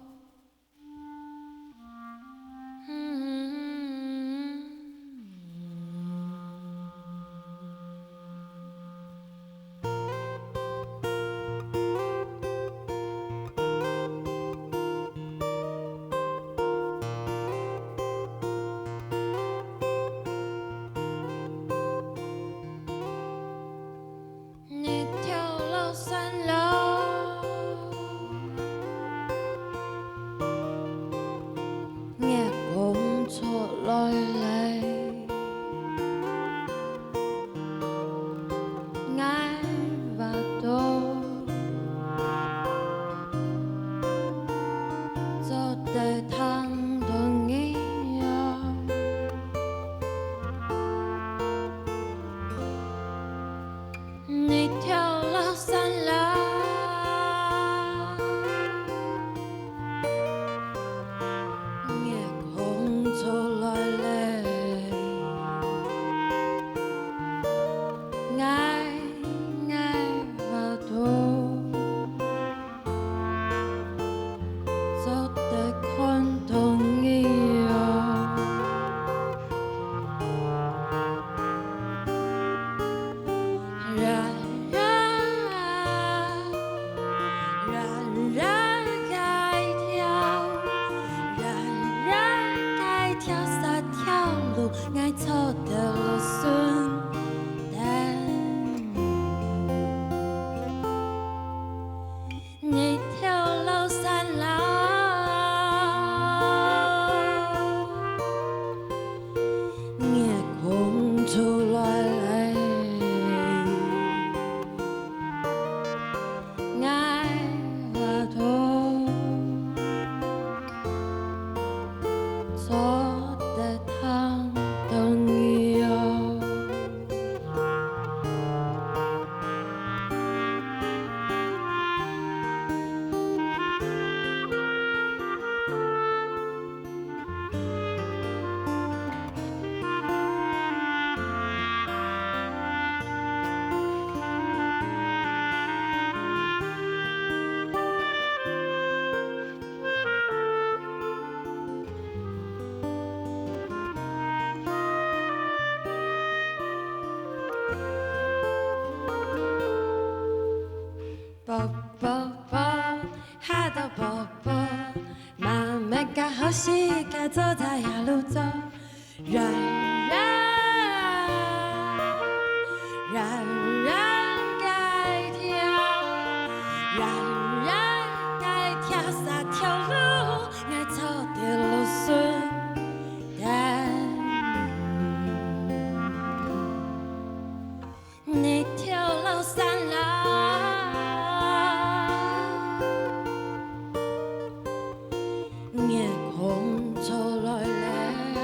走在夜路中，远远远远个跳，远远个跳，啥条路，我走在路上。 你跳落山啦，夜空出来嘞，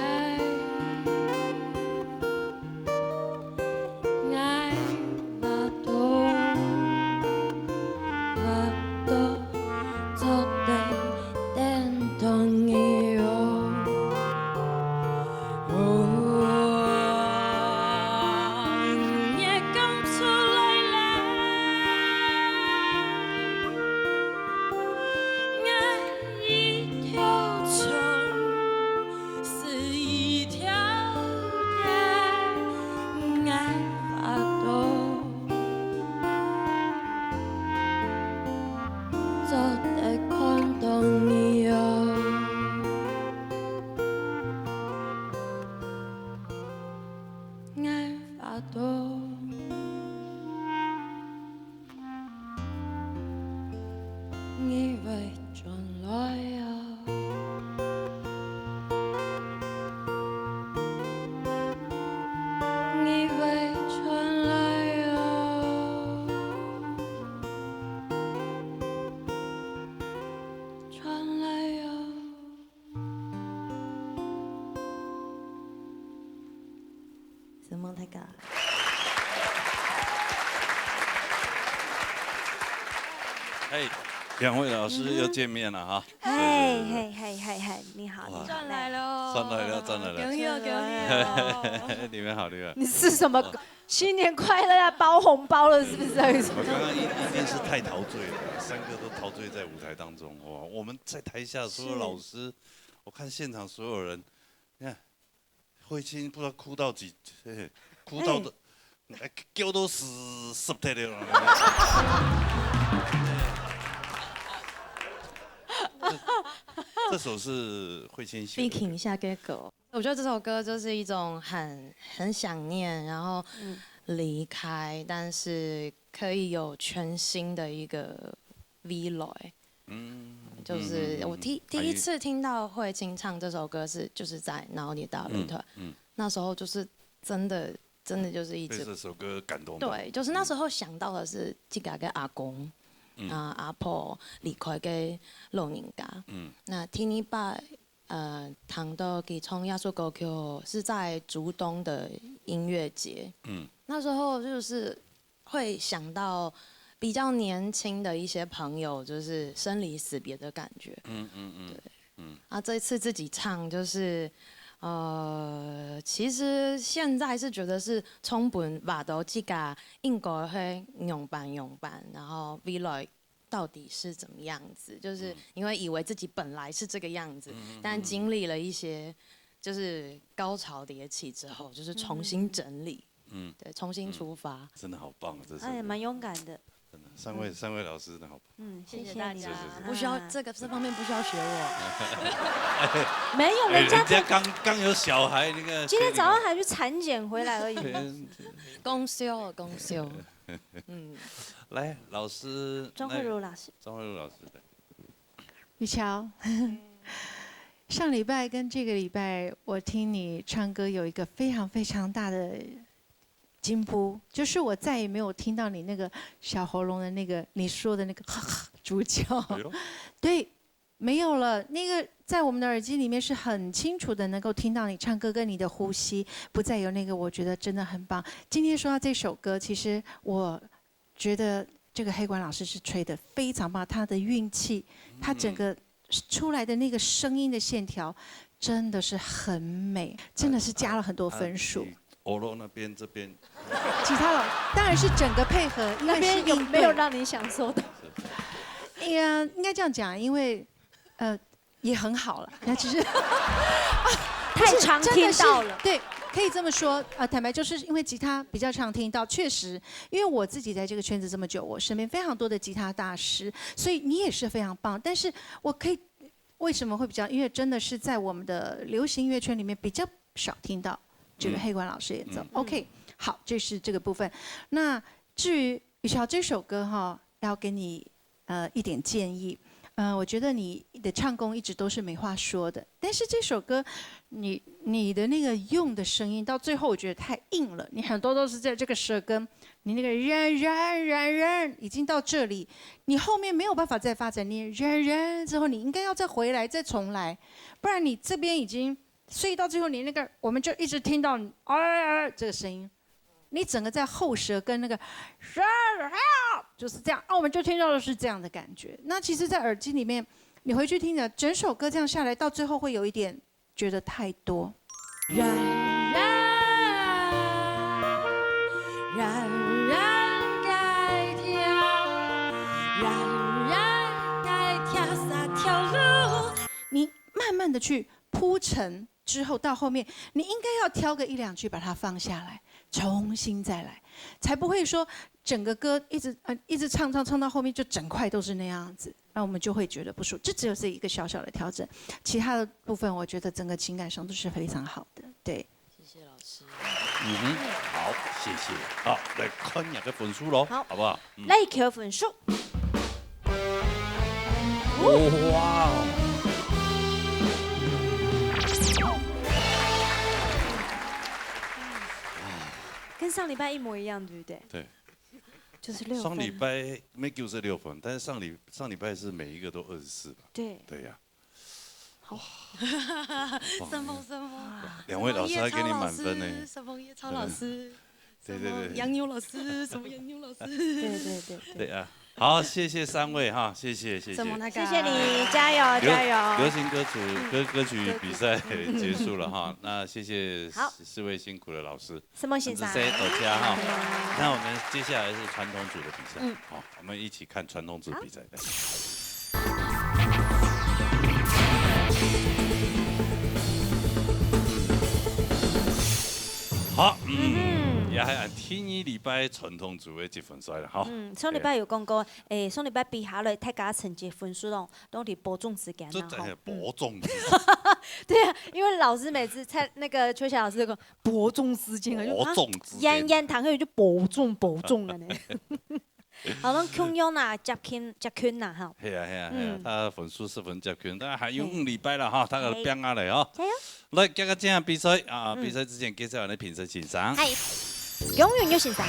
我发抖，发抖，做得等到你哦。 承蒙大家。哎，两位老师又见面了哈。嘿嘿嘿嘿嘿，你好，你好。转来了，转来了，转来了。恭喜哦，恭喜哦。你们好，你们好。你是什么？新年快乐要包红包了，是不是？我刚刚一一定是太陶醉了，三个都陶醉在舞台当中。哇，我们在台下所有老师，我看现场所有人，你看慧清不知道哭到几，嘿哭到的，哎，叫都死死掉了。这这首是慧清写的。你听一下这个，我觉得这首歌就是一种很很想念，然后离开，但是可以有全新的一个未来。嗯，就是我第第一次听到慧清唱这首歌是就是在《脑里大乐团》，那时候就是真的真的就是一直被这首歌感动到。对，就是那时候想到的是自家个阿公，啊阿婆离开个老人家，嗯那第二擺呃谈到佢唱耶稣歌曲是在竹东的音乐节，嗯那时候就是会想到比较年轻的一些朋友，就是生离死别的感觉。嗯嗯嗯，啊，这次自己唱就是，呃，其实现在是觉得是充分把到自家应该会勇敢勇敢，然后未来到底是怎么样子，就是因为以为自己本来是这个样子，但经历了一些就是高潮迭起之后，就是重新整理，嗯对，重新出发。真的好棒，这首歌哎，蛮勇敢的。真的，三位三位老师真的好棒。嗯，谢谢谢你大家啊。不需要这个这方面不需要学我。没有，哎，人家人家刚刚有小孩，那个今天早上还去产检回来而已。恭喜哦，恭喜哦。嗯，来，老师庄慧如老师，庄慧如老师的，雨乔，上礼拜跟这个礼拜，我听你唱歌有一个非常非常大的进步，就是我再也没有听到你那个小喉咙的那个你说的那个猪叫，哎呦，对，没有了。那个在我们的耳机里面是很清楚的，能够听到你唱歌跟你的呼吸，不再有那个，我觉得真的很棒。今天说到这首歌，其实我觉得这个黑管老师是吹得非常棒，他的运气，他整个出来的那个声音的线条，真的是很美，真的是加了很多分数。啊，你喉咙那边这边，其他老当然是整个配合，因为是那边有应对没有让你享受到？哎呀，应该这样讲，因为呃也很好了，那只是太常听到了。对，可以这么说啊、坦白就是因为吉他比较常听到，确实，因为我自己在这个圈子这么久，我身边非常多的吉他大师，所以你也是非常棒。但是我可以为什么会比较？因为真的是在我们的流行音乐圈里面比较少听到这个黑管老师演奏。嗯。OK，好，这是这个部分。那至于雨乔这首歌哈，要给你呃一点建议。呃，我觉得你的唱功一直都是没话说的，但是这首歌你你的那个用的声音到最后，我觉得太硬了。你很多都是在这个舌根，你那个然然然然已经到这里，你后面没有办法再发展。你然然之后，你应该要再回来，再重来，不然你这边已经，所以到最后你那个我们就一直听到哎哎哎这个声音。你整个在后舌根那个，就是这样啊，我们就听到的是这样的感觉。那其实，在耳机里面，你回去听的整首歌这样下来，到最后会有一点觉得太多。你慢慢的去铺陈之后，到后面你应该要挑个一两句把它放下来，重新再来，才不会说整个歌一直呃一直唱唱唱到后面就整块都是那样子，那我们就会觉得不舒服。这只有是一个小小的调整，其他的部分我觉得整个情感上都是非常好的。对，谢谢老师。嗯哼，好，谢谢。好，来看一下个分数咯，好，好不好？嗯。来一个分数。哦，哇哦！跟上礼拜一模一样，对不对？对。就是六分。上礼拜没九十六分，但是上礼上礼拜是每一个都二十四吧？对。对呀。好。哇。三分三分。两位老师还给你满分呢。三分叶超老师，对对对。三分杨牛老师，什么杨牛老师？对对对对。对啊。好，谢谢三位哈，谢谢谢谢。什么那个？谢谢你，加油流加油。流行歌曲歌歌曲比赛结束了哈，那谢谢好四位辛苦的老师。什么先生？多谢哈。那我们接下来是传统组的比赛，嗯。好，我们一起看传统组比赛。好，嗯，嗯。也还按第二礼拜传统组的积分赛了哈。嗯，上礼拜有讲过，诶，上礼拜比下来，大家成绩分数咯，都在保中之间了哈。这真的保中之间。对啊，因为老师每次在那个秋霞老师就讲保中之间，我就啊，保中之间。远远谈个就保中保中了呢。好像共样啦，接近接近啦哈。系啊系啊系啊，嗯。他分数十分接近，但还有五礼拜了哈，他个嘿。拼下来哦。加油！来，这个这样比赛啊，嗯。比赛之前介绍下评审先生。嗨，杨云友先生，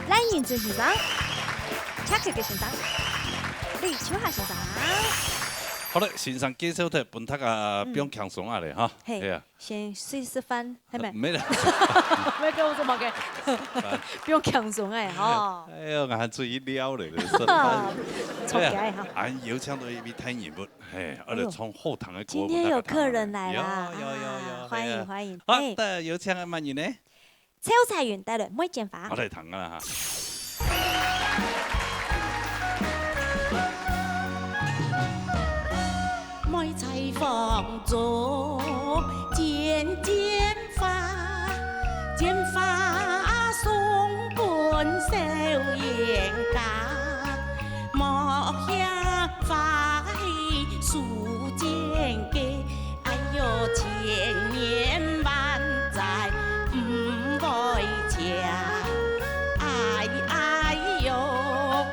赖英珍先生，恰克克先生，李秋霞先生。好了，先生介绍的分大家啊，嗯。不用轻松啊嘞哈。嘿。系啊。 先试试饭，还没？没了。没跟我说嘛，OK。不用轻松哎，哈。哎呦，俺注意了嘞，这是饭。错开哈。哎呀，俺有请到一位大人物，嘿，哎呦，而且从后堂的国今天有客人来啦，有有有有，啊，欢迎，嘿啊。欢迎。好，哎。带有请个么人呢？ 邱彩云带来《梅见花》。我来唱啊哈。梅在风中见见花，见花送君笑颜家。莫嫌花开树间低， 哎哟，千年万载毋回家。哎，哎哟，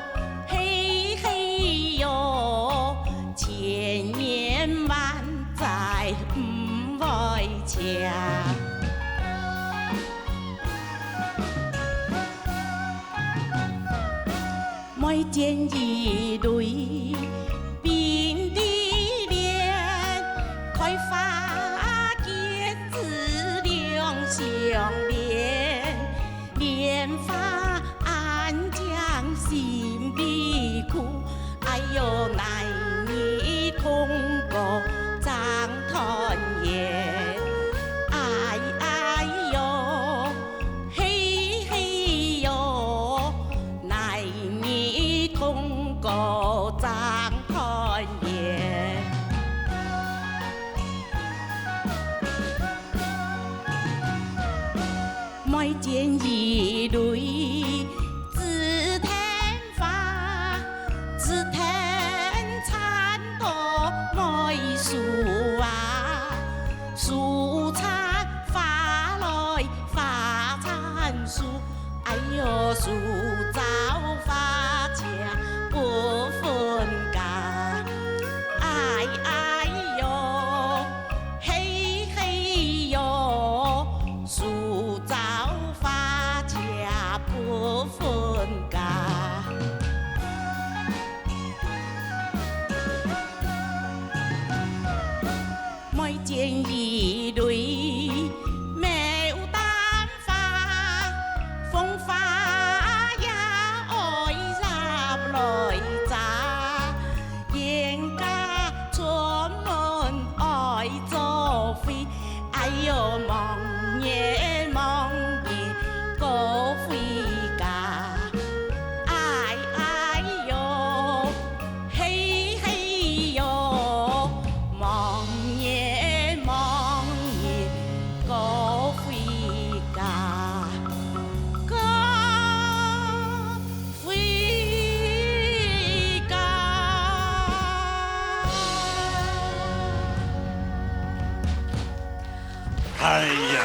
嘿，嘿哟，千年万载毋回家。 梅见一蕊并蒂莲，开花结子两相连。莲花暗将心悲苦，哎哟，男儿同过张团圆。哎，哎哟， 嘿嘿哟，男儿同过张团圆。梅见一蕊紫藤花，紫藤缠到哎哟，树棗花姐不分家，哎哎哟，嘿嘿哟，树棗花姐不分家。 每剪一蕊，没有淡化，风花也爱入来遮，冤家出门爱做灰，哎哟，望也望也过回家。 哎哎哟，嘿嘿哟，望也望也过回家，过回家。哎呀，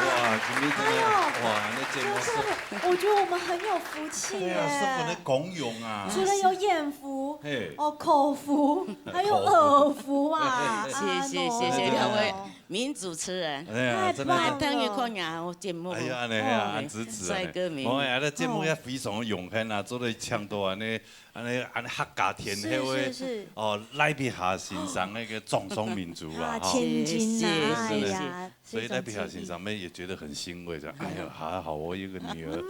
哇，今天真的，哎呦，哇，那节目是，真的，我觉得我们很有福气耶。对啊，是不能共用啊。除了有眼福，嘿。哦，口福，还有耳福啊。谢谢，谢谢两位名主持人。哎呀，真的是。太棒了。哎，等于看呀，我节目。哎呀，哎呀，哦，恁支持啊。帅哥美女。哦，哎呀，那节目也非常荣幸啊，做得抢到啊，那 恁呢，恁呢客家天后个，是，是，是。哦，賴碧霞先生个掌上明珠啊，啊，吼。千金啊，谢谢，哎呀，谢谢。所以賴碧霞先生们也觉得很欣慰，这样，哎呀，还好我有个女儿，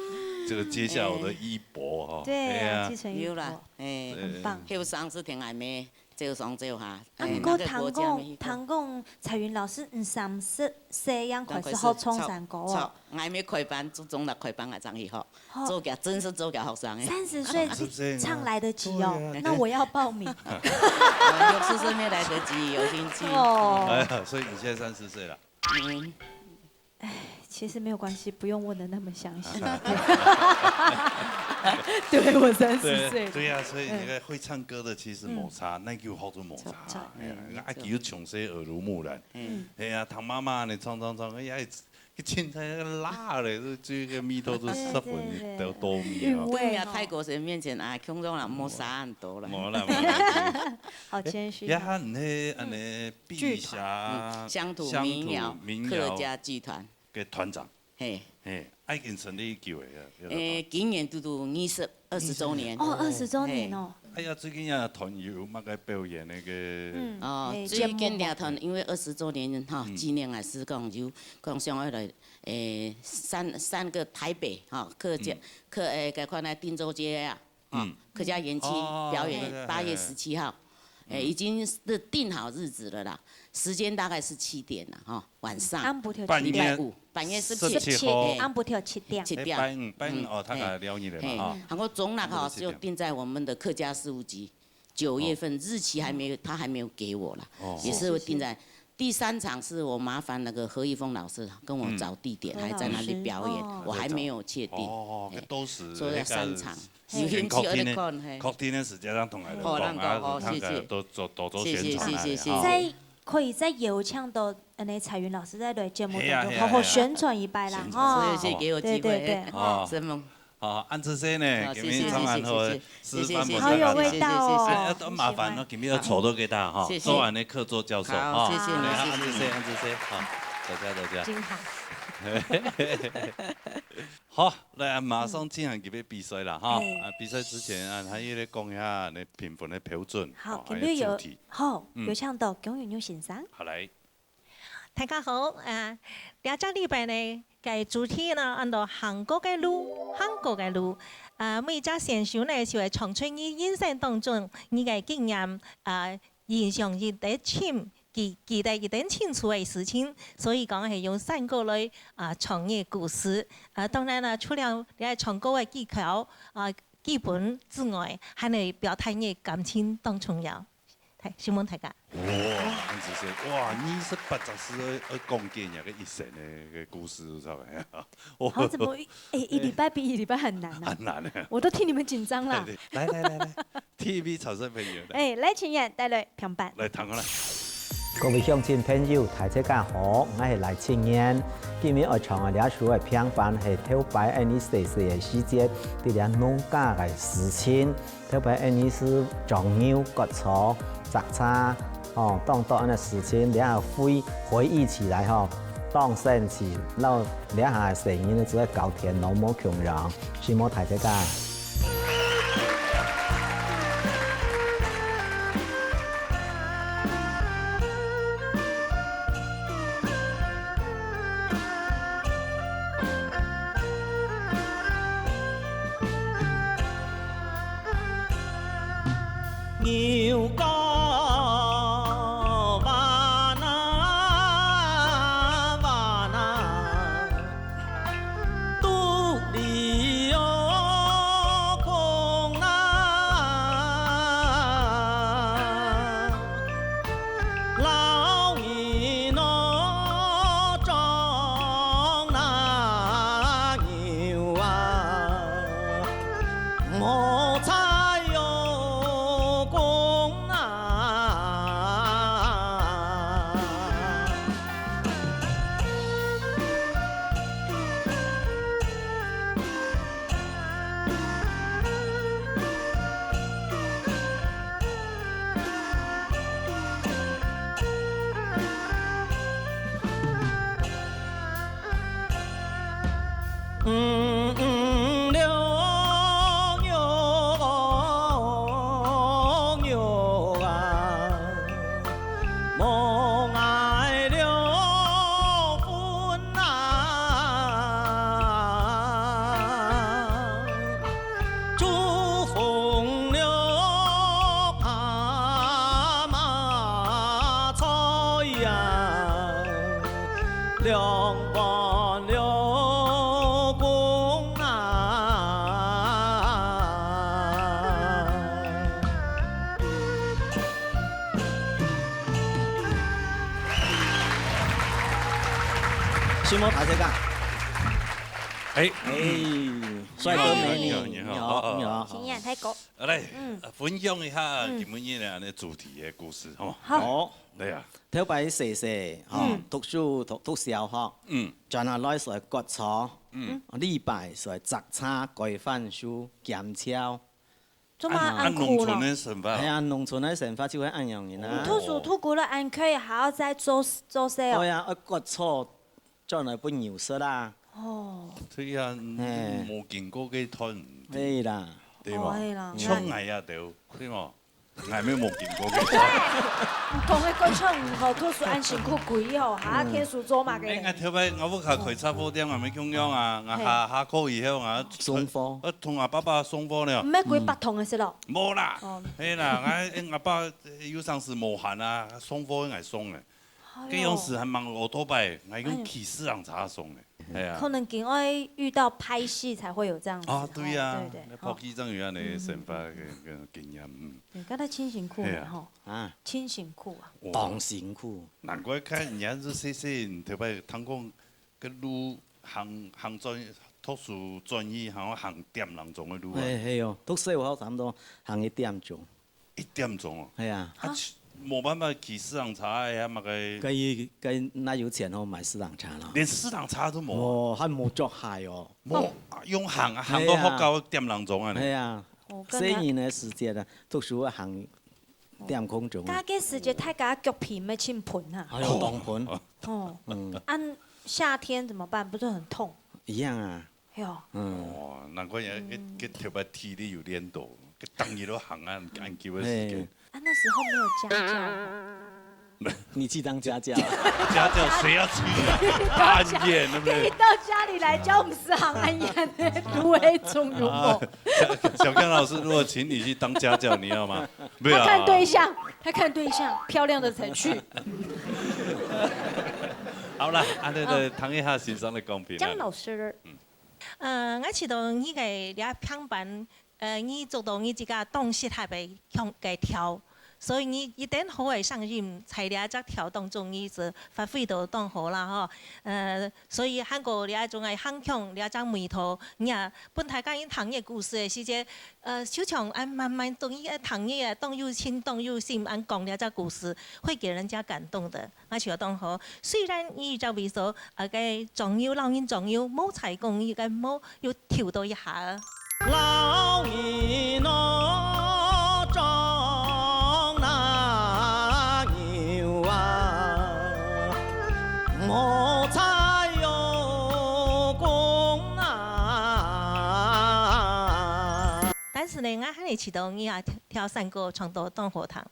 这个接下我的衣钵哈。对啊，哎呀。继承衣钵。有啦，哎，对。很棒。后生是挺爱美，走上走下，啊，哎，不过那个国家没有。听讲，听讲彩云老师，嗯，三十岁样开始学唱山歌哦。唱，唱，还没开班，祖宗来开班啊，正去学。 好。做个，真是做个学生哎。三十岁唱来得及哦，对啊，那我要报名。六十岁没来得及，有兴趣。哦。哎呀，所以你现在三十岁了。嗯。哎，其实没有关系，不用问得那么详细。对，我三十岁了。对，对呀，所以你看，会唱歌的其实没差，嗯。那个好处没差。差，差，哎呀，嗯，那阿吉从小耳濡目染。嗯。哎呀，听妈妈呢唱唱唱，哎呀， 个青菜个辣嘞，就，就个味道就十分，对，对，对。都，都味哦。韵味。对啊，泰国人面前啊，空中人莫啥很多了。无啦，无啦。好谦虚哦。哎，也很那，嗯。恁呢，碧霞，剧团。嗯，乡土民谣，乡土民谣客家剧团。个团长。嘿。嘿，啊，已经成立久了，要，要，诶，今年拄拄二十，二十周年。哦，二十周年哦。嘿。哎呀，最近啊，团友嘛个表演那个。嗯，哦，最近个团，因为二十周年哈，嗯。纪念啊，是讲有讲想要来 诶，三，三个台北，哈，客家，嗯。客，诶，该款来定州街啊，哈，嗯。客家园区哦，表演，对，对，八月十七号，对。诶，嗯。已经是定好日子了啦，时间大概是七点了，哈，晚上，暗晡头七点。礼拜五，半夜十七，十七号。嘿，暗晡头七点。七点。诶，拜五，拜五，嗯，哦，他嘿。才聊你的嘛，嘿，哈。然后中南哈，暗晡头七点。就定在我们的客家事务局。 九月份，日期还没有，他还没有给我啦，哦。也是会定在。是，是，是。第三场是我麻烦那个何一峰老师跟我找地点，嗯。还在那里表演，何老师。哦。我还没有确定。哦，哎，到時，所以要三場。有兴趣，我就看，嘿。確定个時間，咱同佢講，好，咱講，啊，好，謝謝。大家都做，多做宣傳啊，謝謝，謝謝，謝謝。哈。再，可以再邀請到，呃，那彩云老師再來節目當中，嘿呀，嘿呀，好好宣傳一擺啦，嘿呀。哈。所以是給我機會，對，對，對。哦。承蒙。 哦，恁仔細呢，哦，今日唱恁好个，謝謝，謝謝，謝謝，示範分大家聽。謝謝，謝謝，好有味道哦。謝謝，謝謝。哎，要麻煩哦，今日要坐到幾大哈，謝謝。做恁呢客座教授哈。好，謝謝你，來，謝謝你。恁仔細，恁仔細，好，多謝，多謝。真好。好，來，馬上進行今日比賽啦哈。嗯。啊，比賽之前啊，還有咧講一下你評分的標準，好，哦，還有主題。今日有，好，嗯。有請到龔雲牛先生。好，來。 大家好，啊，這隻禮拜呢，个主題呢，安到行過个路，行過个路。啊，每隻選手呢，就會唱出你人生當中你个經驗，啊，印象一得深，記，記得一得清楚个事情，所以講係用山歌來，啊，唱你个故事。啊，當然啦，除了你愛唱歌个技巧，啊，基本之外，還愛表達你个感情當重要。 大，承蒙大家。哇，恁仔細，哇，二十八隻字愛，愛講解人个一生个，个故事出來啊。哦。好，怎麼一，哎，一禮拜比一禮拜還難啊。很難啊。我都替你們緊張啦。對，對，來，來，來，來，第一位參賽朋友，來。哎，來，請你帶來評判。來，聽看啦。各位鄉親朋友，大自家好，𠊎係賴清源。今日愛唱个這首个平板係頭擺𠊎細細个時節，在這農家个事情。頭擺𠊎係掌牛、割草、摘茶，哦，當多恁樣事情，這下回回憶起來吼，當生趣，摎這下个細人仔做得搞電腦無共樣，承蒙大自家。牛角彎啊彎啊，肚裡有空啊。 老人哦，庄那牛啊，無菜有公啊。 嗯嗯，牛牛哦，牛啊，無𠊎了分啊，豬紅了白菜呀。 兩半了公啊。承蒙大自家。哎，哎，帥哥美女，你好，你好，你好，你好。你好。新年大哥。好，來，嗯。呃，分享一下，嗯。今晡日的恁樣主題的故事，吼。好。好。對啊。頭擺細細，吼，嗯。讀書，讀，讀小學，嗯。 轉下來就係割草，嗯。禮拜就係摘茶、該番薯、鹹椒。做麼恁苦咯？恁農村个生活。係啊，農村个生活就係恁樣个啦。你讀書讀久了恁苦，還愛再做，做事哦？對啊，愛割草，轉來分牛食啦。哦。對啊，嘿。無經過个段，係啦。對無？哦，係啦。像𠊎也對，對無？ 𠊎乜無經過个。毋同个國家毋好讀書恁辛苦，歸吼，下下天數做麼个？哎，𠊎頭擺𠊎屋下開雜貨店，𠊎乜共樣啊，𠊎下下課以後啊，送貨。𠊎同𠊎爸爸送貨了。毋係歸八通个係咯？無啦，哦。係啦，𠊎𠊎爸有當時無閒啊，送貨𠊎送个。哎喲。該當時還吂有奧多拜，𠊎用騎自行車送个。 係啊。可能緊愛遇到歹勢才會有這樣子，啊，對啊，吼，對不對？那跑去正有恁樣个生活个，个經驗，嗯。對，該當辛苦个吼，係啊。啊。真辛苦啊。哇。當辛苦。難怪看人家係細細，頭擺聽講，个路行，行轉，讀書轉去，行，行點零鐘个路啊。係，係哦，讀小學差不多行一點鐘。 一點鐘哦。係啊。啊，無辦法騎自行車啊，麼个？該，該哪有錢好買自行車啦？連自行車都無啊？哦，還無著鞋哦。無，啊，用行啊，行到學校點零鐘啊呢。係啊。哦，細人个時節啊，讀書啊行點空鐘啊。該个時節，大家腳皮乜盡繃啊。哎喲，當繃。哦，嗯。啊，夏天怎麼辦？不是很痛？一樣啊。 喲。嗯。哇，難怪人家，嗯。个，个頭擺體力有練到，个逐日都行啊，恁久个時間。嘿。啊，那時候沒有家教哦。你去當家教。家教誰要去啊？半夜，對不對？可以到家裡來教，毋使行恁遠，如何種有無？啊，小，小剛老師，如果請你去當家教，你要嗎？不要啊。他看對象，他看對象，漂亮的才去。好啦，啊，那個，啊。聽一下先生个講評啊。江老師。嗯。 呃，𠊎試著你个這平板，呃，你做到你自家當適合个腔，个調，所以你一等好个聲音，在這隻調動中，你就發揮到當好啦吼。呃，所以還過這種个喊腔，這隻味道，你也分大家人聽个故事个時節，呃，就像恁慢慢中意个聽个，當有情當有心，恁講這隻故事，會給人家感動的。 𠊎覺得當好。雖然你這位所，啊，个長幼，老人長幼，無在講，你个無有跳到一下。老人哦，長老幼啊，莫在哦講啊。但是呢，𠊎還係覺得你啊，跳山歌唱到當好聽。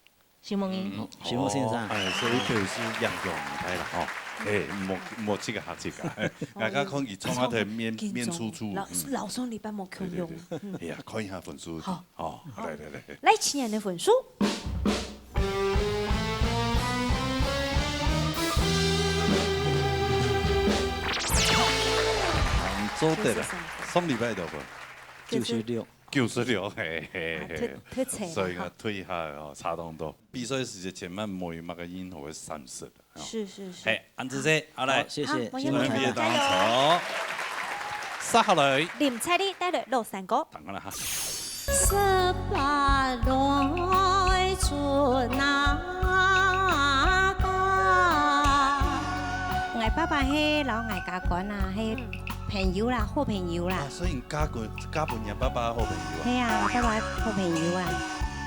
承蒙你。嗯，承蒙先生。哦，哎，所以表示影響毋大啦，吼。哎，莫，莫這个下這个，哎，大家看佢唱下个面，緊張，面粗粗，老，嗯。老兄你幫我共用。對，對，對。嗯。哎呀，看一下分數。好。哦，好。來，來，來。來，今年的分數。嗯，做得了。九十三分。上禮拜多少分？九十六。 九十六，嘿，嘿，啊，嘿。忒，忒濟啦。所以講，忒下哦，差當多。比賽時節千萬莫有麼个任何个閃失，哦。是，是，是。嘿，恁仔細，好來。好，謝謝，好，謝謝大家。我們畢業當中，加油。接下來。林采妮帶來《老山歌》。等下啦哈。十八來春啊，𠊎爸爸係摎𠊎家官啊，係 朋友啦，好朋友啦。啊，所以你嫁過，嫁分你爸爸好朋友啊？係啊，爸爸好朋友啊。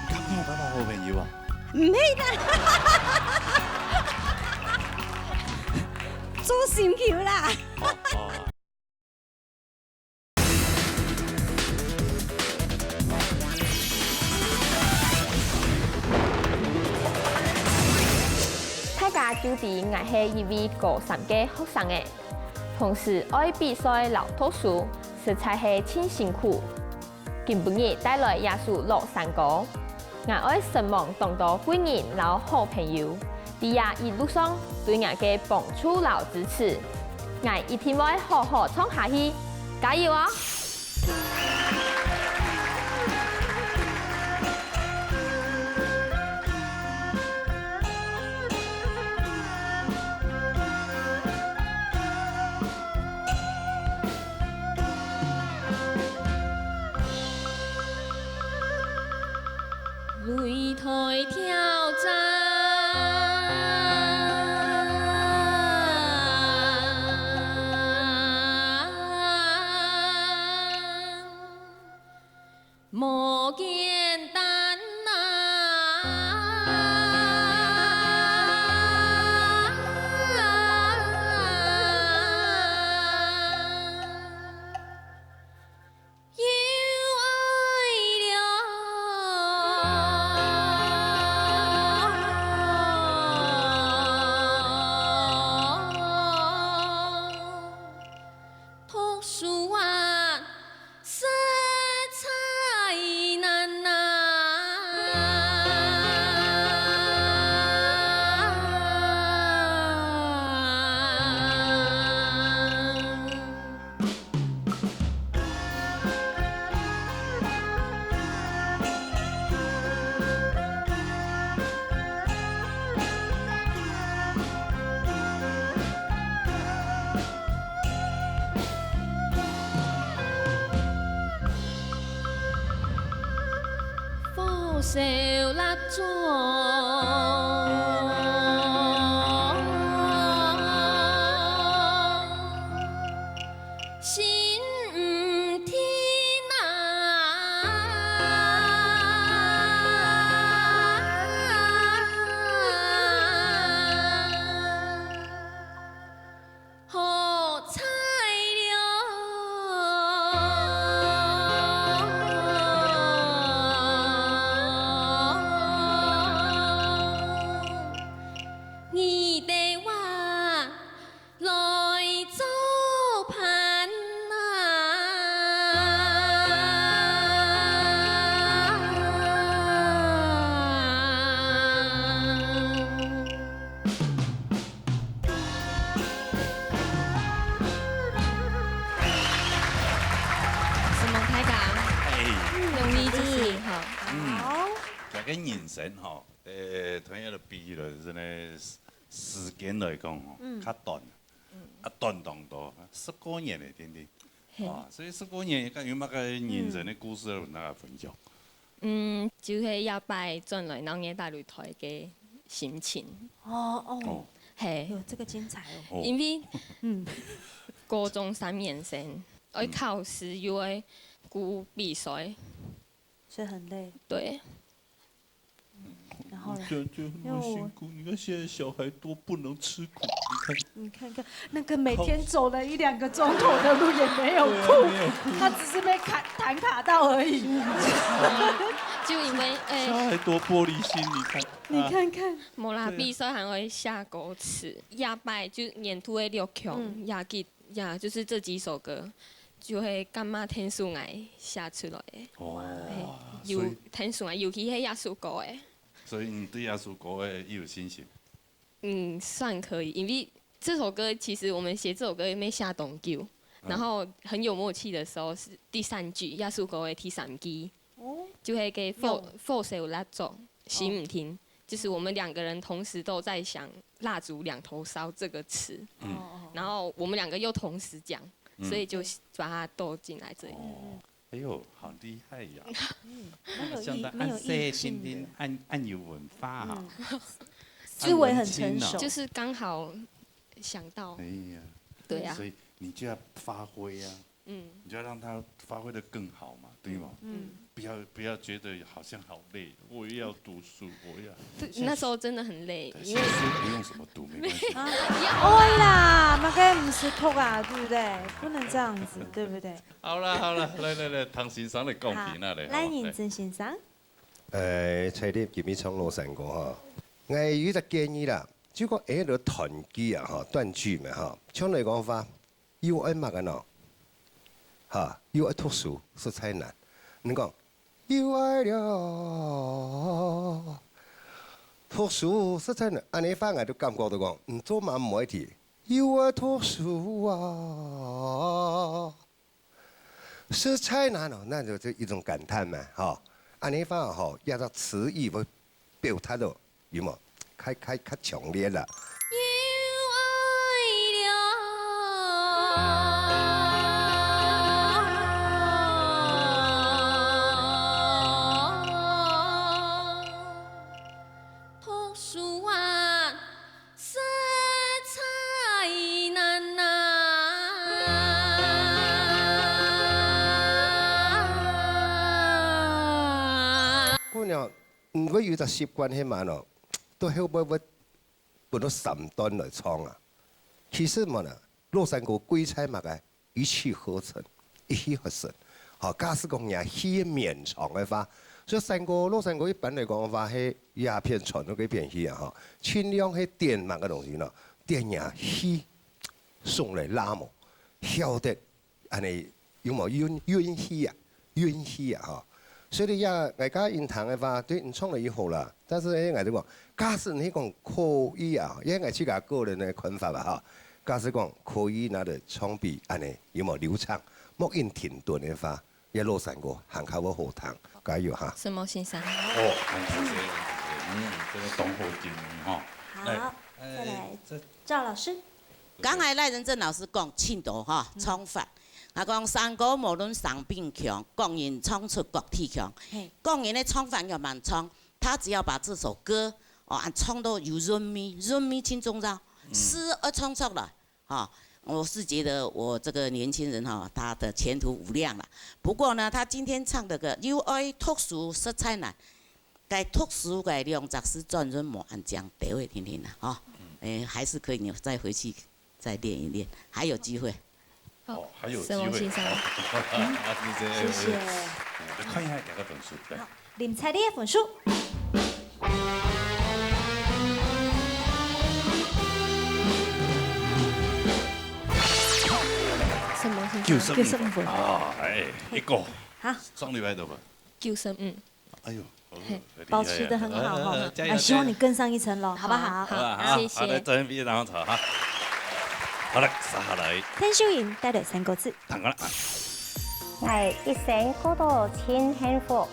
嫁分你爸爸好朋友啊？毋係啦，做心臼啦。哦，哦。 大家就知𠊎係一位高三个學生仔，同時愛比賽摎讀書，實在係盡辛苦。今晡日帶來這首《老山歌》，𠊎愛承蒙當多貴人摎好朋友，在這一路上對𠊎个幫助摎支持。𠊎一定會好好唱下去，加油哦！ 擂台挑戰，無簡單啊！又愛了。讀書啊，實在難啊。 火燒蠟燭。 心毋定啊。好彩了。你的話 來做伴啊。承蒙大家，哎。嗯，容易就是，好。嗯。好。跟人生吼，呃，同樣个比喻了，真个時間來講吼，嗯。較短，嗯。啊，短當多，十過年个，定定。嘿。啊，所以十過年，有麼个人生个故事，有哪个分享？嗯，就係這擺轉來鬧熱大擂台个心情。哦，哦。哦。嘿。喲，這個精彩哦。哦。因為，嗯。高中三年生，愛考試又愛顧比賽。 所以很累。對。然後呢？这样就那么辛苦。因为我你看现在小孩多不能吃苦，你看。你看看，那个每天走了一两个钟头的路也没有哭，对啊，没有哭。他只是被卡，痰卡到而已。就因為，誒，小孩多玻璃心，你看。你看看。無啦，對啊。比賽還會寫歌詞，這擺就年度个六強，嗯。也記 呀，就是這幾首歌，就係感覺天使愛寫出來个。哦，嘿，有所以天使愛，尤其係這首歌个。所以你對這首歌个有信心？嗯，算可以，因為這首歌其實我們寫這首歌也沒寫當久，嗯。然後很有默契的時候是第三句，這首歌个第三句。 哦。就係个火，有。火燒蠟燭，熄毋停，哦。就是我們兩個人同時都在想蠟燭兩頭燒這個詞，嗯。哦，哦，哦。然後我們兩個又同時講，嗯。所以就把它兜進來這裡。哦，哎喲，好厲害呀！嗯，蠻有意，像他蠻有意境的。暗示定定，暗，暗有文化哈。嗯。思維很成熟。暗文青哦。就是剛好想到。哎呀，對啊。所以你就要發揮啊。 嗯。你就要讓他發揮得更好嘛，對嗎？嗯。不要，不要覺得好像好累，我又要讀書，我又要对，那時候真的很累，对，因為先说不用什么读，没关系。啊，會啦，嘛該毋使讀啊，對不對？不能這樣子，對不對？好啦，好啦，來，來，來，唐先生來講評啊，好，來，吼，來，認真先生。欸，彩蝶今日唱老山歌吼，𠊎有一隻建議啦，就講，欸，就斷句啊，吼，斷句嘛，吼，像來講話， 又愛麼个呢？哈，又愛讀書，實在難。你講，又愛了，讀書實在難，恁呢話𠊎就感覺到講，嗯，做麼毋會提，又愛讀書啊，實在難哦，那就，就一種感嘆嘛，哈。恁呢話吼，這隻詞義會表達到 有無？較，較，較強烈啦。又愛了，讀書啊，實在難啊。姑娘， 毋會有隻習慣係麼个呢？到後尾會分到三段來唱啊。其實嘛呢，老山歌貴在麼个？一氣呵成，一氣呵成。好，假使講若氣綿長个話，所以山歌，老山歌一般來講个話，係這片傳到該片去啊，吼，盡量係點麼个東西呢？點若氣，送來拉毛，曉得 恁呢，有無？韻，韻氣啊，韻氣啊，吼。所以你呀，𠊎家人聽个話，對你唱了以後啦，但是呢，𠊎就講，假使你講可以啊，因為𠊎自家個人个看法啊，哈，假使講可以，那就唱比恁呢，有無？流暢，莫緊停頓个話，這老山歌還較會好聽，加油哈！承蒙先生。哦，很謝謝，很謝謝，嗯，這個當好建議哈。好，來，再來，哎，這趙老師。 剛才賴仁正老師講盡多哈，嗯。唱法。𠊎講山歌無論山並強，各人唱出各地腔。嘿。各人个唱法愛恁唱，他只要把這首歌，哦，恁唱到有韻味，韻味盡重要，嗯。詩愛唱出來，哈。我是覺得我這個年輕人哈，他的前途無量了。不過呢，他今天唱的歌，又愛讀書實在難， 該讀書个兩隻字轉韻無恁靚，等會聽聽啦，吼。嗯。欸，還是可以，你再回去再練一練，還有機會。好，哦，還有機會。沈龍先生。好。嗯，謝謝。嗯，來看一下大家分數，來。好，林采莉个分數。沈龍先生。九十五分。九十五分。啊，欸，一個。好。上禮拜多少分？九十五。 哎喲，好，嘿，厲害啊。保持得很好哈。呃，加油，哎，希望你更上一層樓，好不好？好，好，好，謝謝。好，來，再見，非常好，哈。好了，接下來。天秀瑩帶來三個字。聽過了啊。𠊎一生過到盡幸福。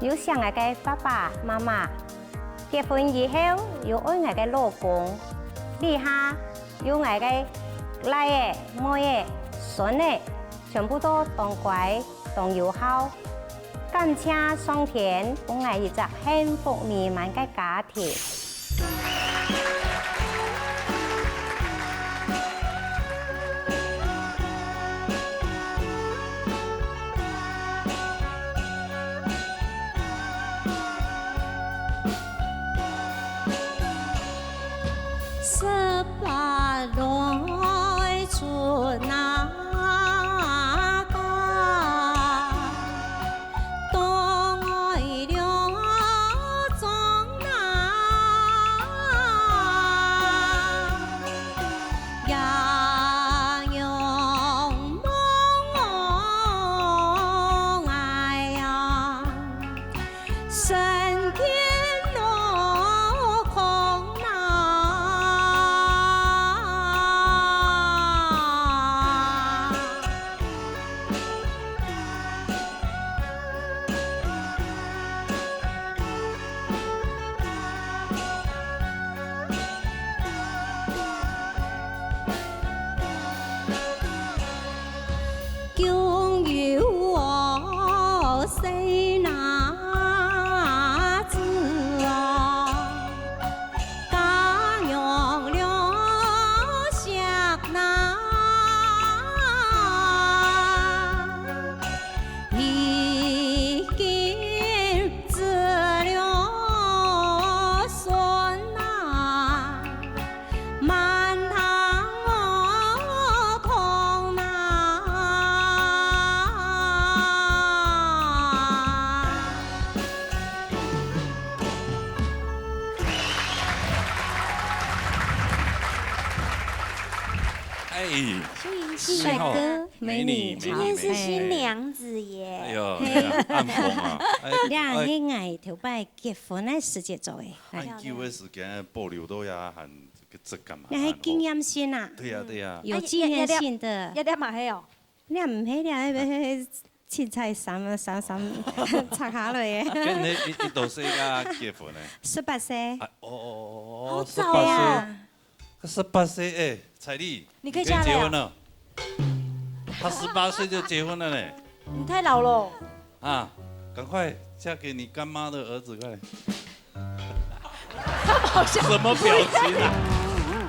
有惜𠊎个爸爸媽媽，結婚以後有愛𠊎个老公，這下有𠊎个倈仔、妹仔、孫仔，全部都當乖、當有孝。感謝上天分𠊎一隻幸福美滿个家庭。 十八來春啊，到外了莊啊，也仰望𠊎呀。 身邊落空啊。 共有五細男子啊，家娘了惜哪，已經子了孫哪。 滿堂空啊。 哎，秀英姐，帥哥，美女，今天是新娘子耶。哎喲，哎呀，暗紅啊，哎，這係𠊎頭擺結婚个時節做个。哎。恁久个時間保留到也還 這个質感還蠻好。該係紀念性啊。對呀，對呀。有紀念性的。啊，也，也，也，也嘛係哦。該毋係啦，該，該凊彩衫啊，衫，衫拆下來个。跟你一，一多歲啊結婚呢？十八歲。啊，哦，哦，哦，哦，好早哦。十八歲。啊。十八歲，哎，彩麗，你可以嫁了呀。你可以結婚了。她十八歲就結婚了呢。你太老了。啊，趕快嫁給你乾媽的兒子，快點。 什麼表情啊？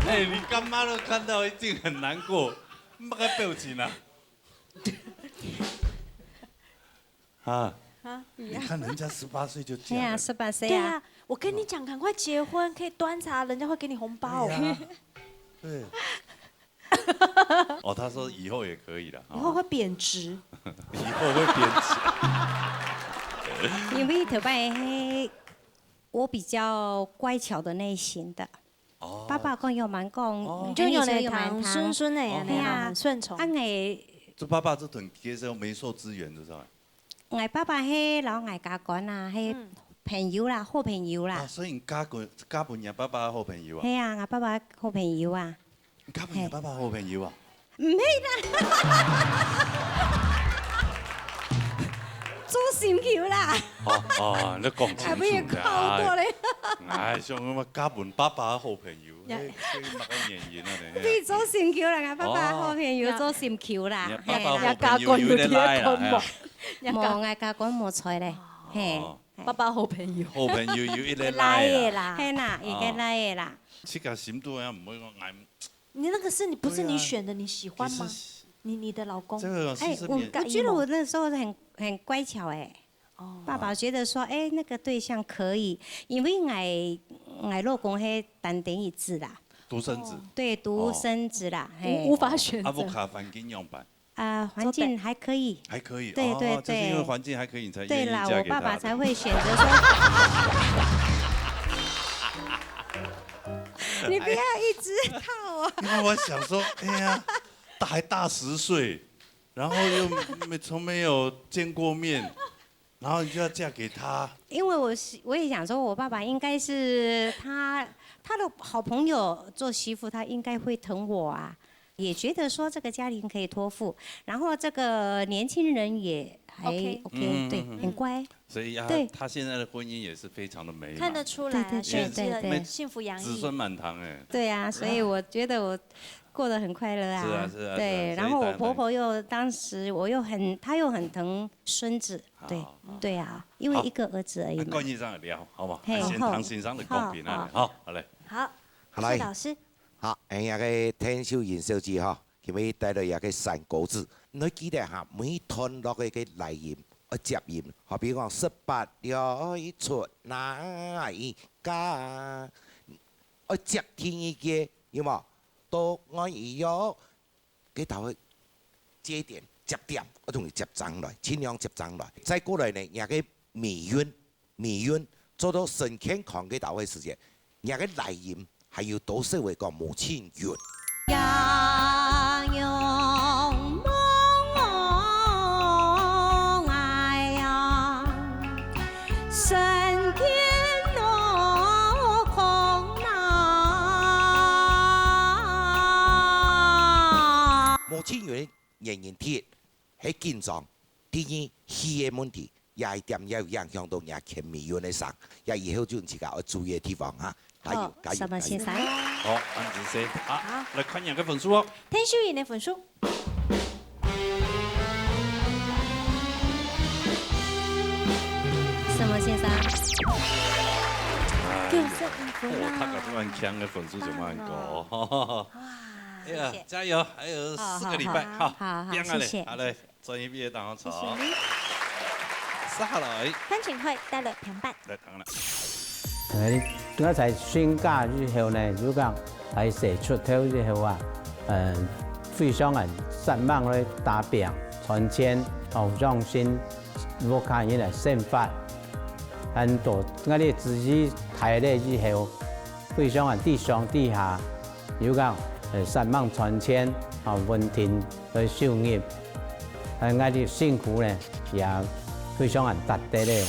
哎，你乾媽都看到一定很難過，那個表情啊。啊，啊，你看人家十八歲就嫁了。哎呀，十八歲啊。對啊，我跟你講，趕快結婚，可以端茶，人家會給你紅包。對啊，對。 哦，他說以後也可以了，哦。以後會貶值。以後會貶值。因為頭擺係我比較乖巧的類型的，哦。爸爸講要慢講，哦。你就有那糖，順順的呀，哦。那樣很順從。哎呀，啊，𠊎，這爸爸這段其實沒受資源，知道嗎？ 𠊎爸爸係摎𠊎家官啊，係朋友啦，好朋友啦。啊，所以你嫁過，嫁分若爸爸好朋友啊？係啊，𠊎爸爸好朋友啊。你嫁分若爸爸好朋友啊？毋係啦，做心臼啦。哦，哦，你講清楚啦。還不如靠過咧。哎，像我嫁分爸爸好朋友。 哎，這個麼个原因啊？你做心臼啦，𠊎爸爸好朋友做心臼啦。哦。你爸爸好朋友有點來啦，嘿。無，𠊎家官無在咧，嘿。哦。爸爸好朋友。好朋友有一個來啦。來啦。嘿啦，一個來啦。哦。自家心肚也毋會講，哎，你那個是你，不是你選的，對啊。你喜歡嗎？其實，你，你的老公？這個其實也，哎，我，我覺得我那時候很，很乖巧哎。 哦。爸爸覺得說，哎，那個對象可以，因為𠊎，𠊎老公係單丁一子啦。獨生子。對，獨生子啦，哦。嘿。無，無法選擇。啊，屋下環境樣般？啊，環境還可以。還可以，對，對，哦，就是因為環境還可以，你才願意嫁給他的。對啦，我爸爸才會選擇說，你不要一直套我。因為我想說，哎呀，大，還大十歲，然後又沒，從沒有見過面， 然後你就要嫁給他。因為我是，我也想說，我爸爸應該是他，他的好朋友做媳婦，他應該會疼我啊。也觉得说这个家庭可以托付，然后这个年轻人也还 OK。OK，对，嗯，嗯，嗯。很乖。所以啊，对。他现在的婚姻也是非常的美满。看得出来啊，对，对，对，对。幸福洋溢。子孙满堂哎。对啊，所以我觉得我过得很快乐啊。是啊，是啊，是啊，对，所以然后我婆婆又，当时我又很，她又很疼孙子，对，好，好。对啊，因为一个儿子而已嘛。好，啊，冠军上来聊，好不好？嘿，啊，先谈欣赏的公平啊，好，好。好，好嘞。好，好，来。谢谢老师。 好，哎，這个田秀英小姐吼，今日帶來這个山歌子，你記得哈，每段落个个來音，愛接音。好比講，十八里出哪一家，愛接第二个，有無？到外一樣，該頭个節點，接點，愛同佢接上來，盡量接上來。再過來呢，這个尾韻， 尾韻，做到身健康个到位時節，若个來音還有多少會講無盡韻。呀，仰望哎呀，身健康啊。無盡韻个原因第一，係緊張；第二，氣个問題。 這一點也有影響到若牽尾韻个聲，這以後就自家愛注意个地方哈。加油，好，加油，加油。什麼先生？好，恁仔細。好，好。來看若个分數哦。田秀英个分數。什麼先生？哎呀，九十五分啊。哦，他摎這款強个分數就蠻高。哇，哎呀，謝謝。加油，還有四個禮拜，好，好，好，好，好，拼啊嘞，謝謝。好嘞。 專業畢業當中。謝謝你。接下來。潘景惠帶來評判。來，當然。哎，我在新家以後呢，就講在社出頭以後啊，嗯，非常个煞猛來打拚賺錢，哦，用心屋下人來生活。很多𠊎个子女大了以後，非常个地上地下，又講，呃，煞猛賺錢，哦，穩定 个收入，呃，𠊎个辛苦呢，也非常个值得个。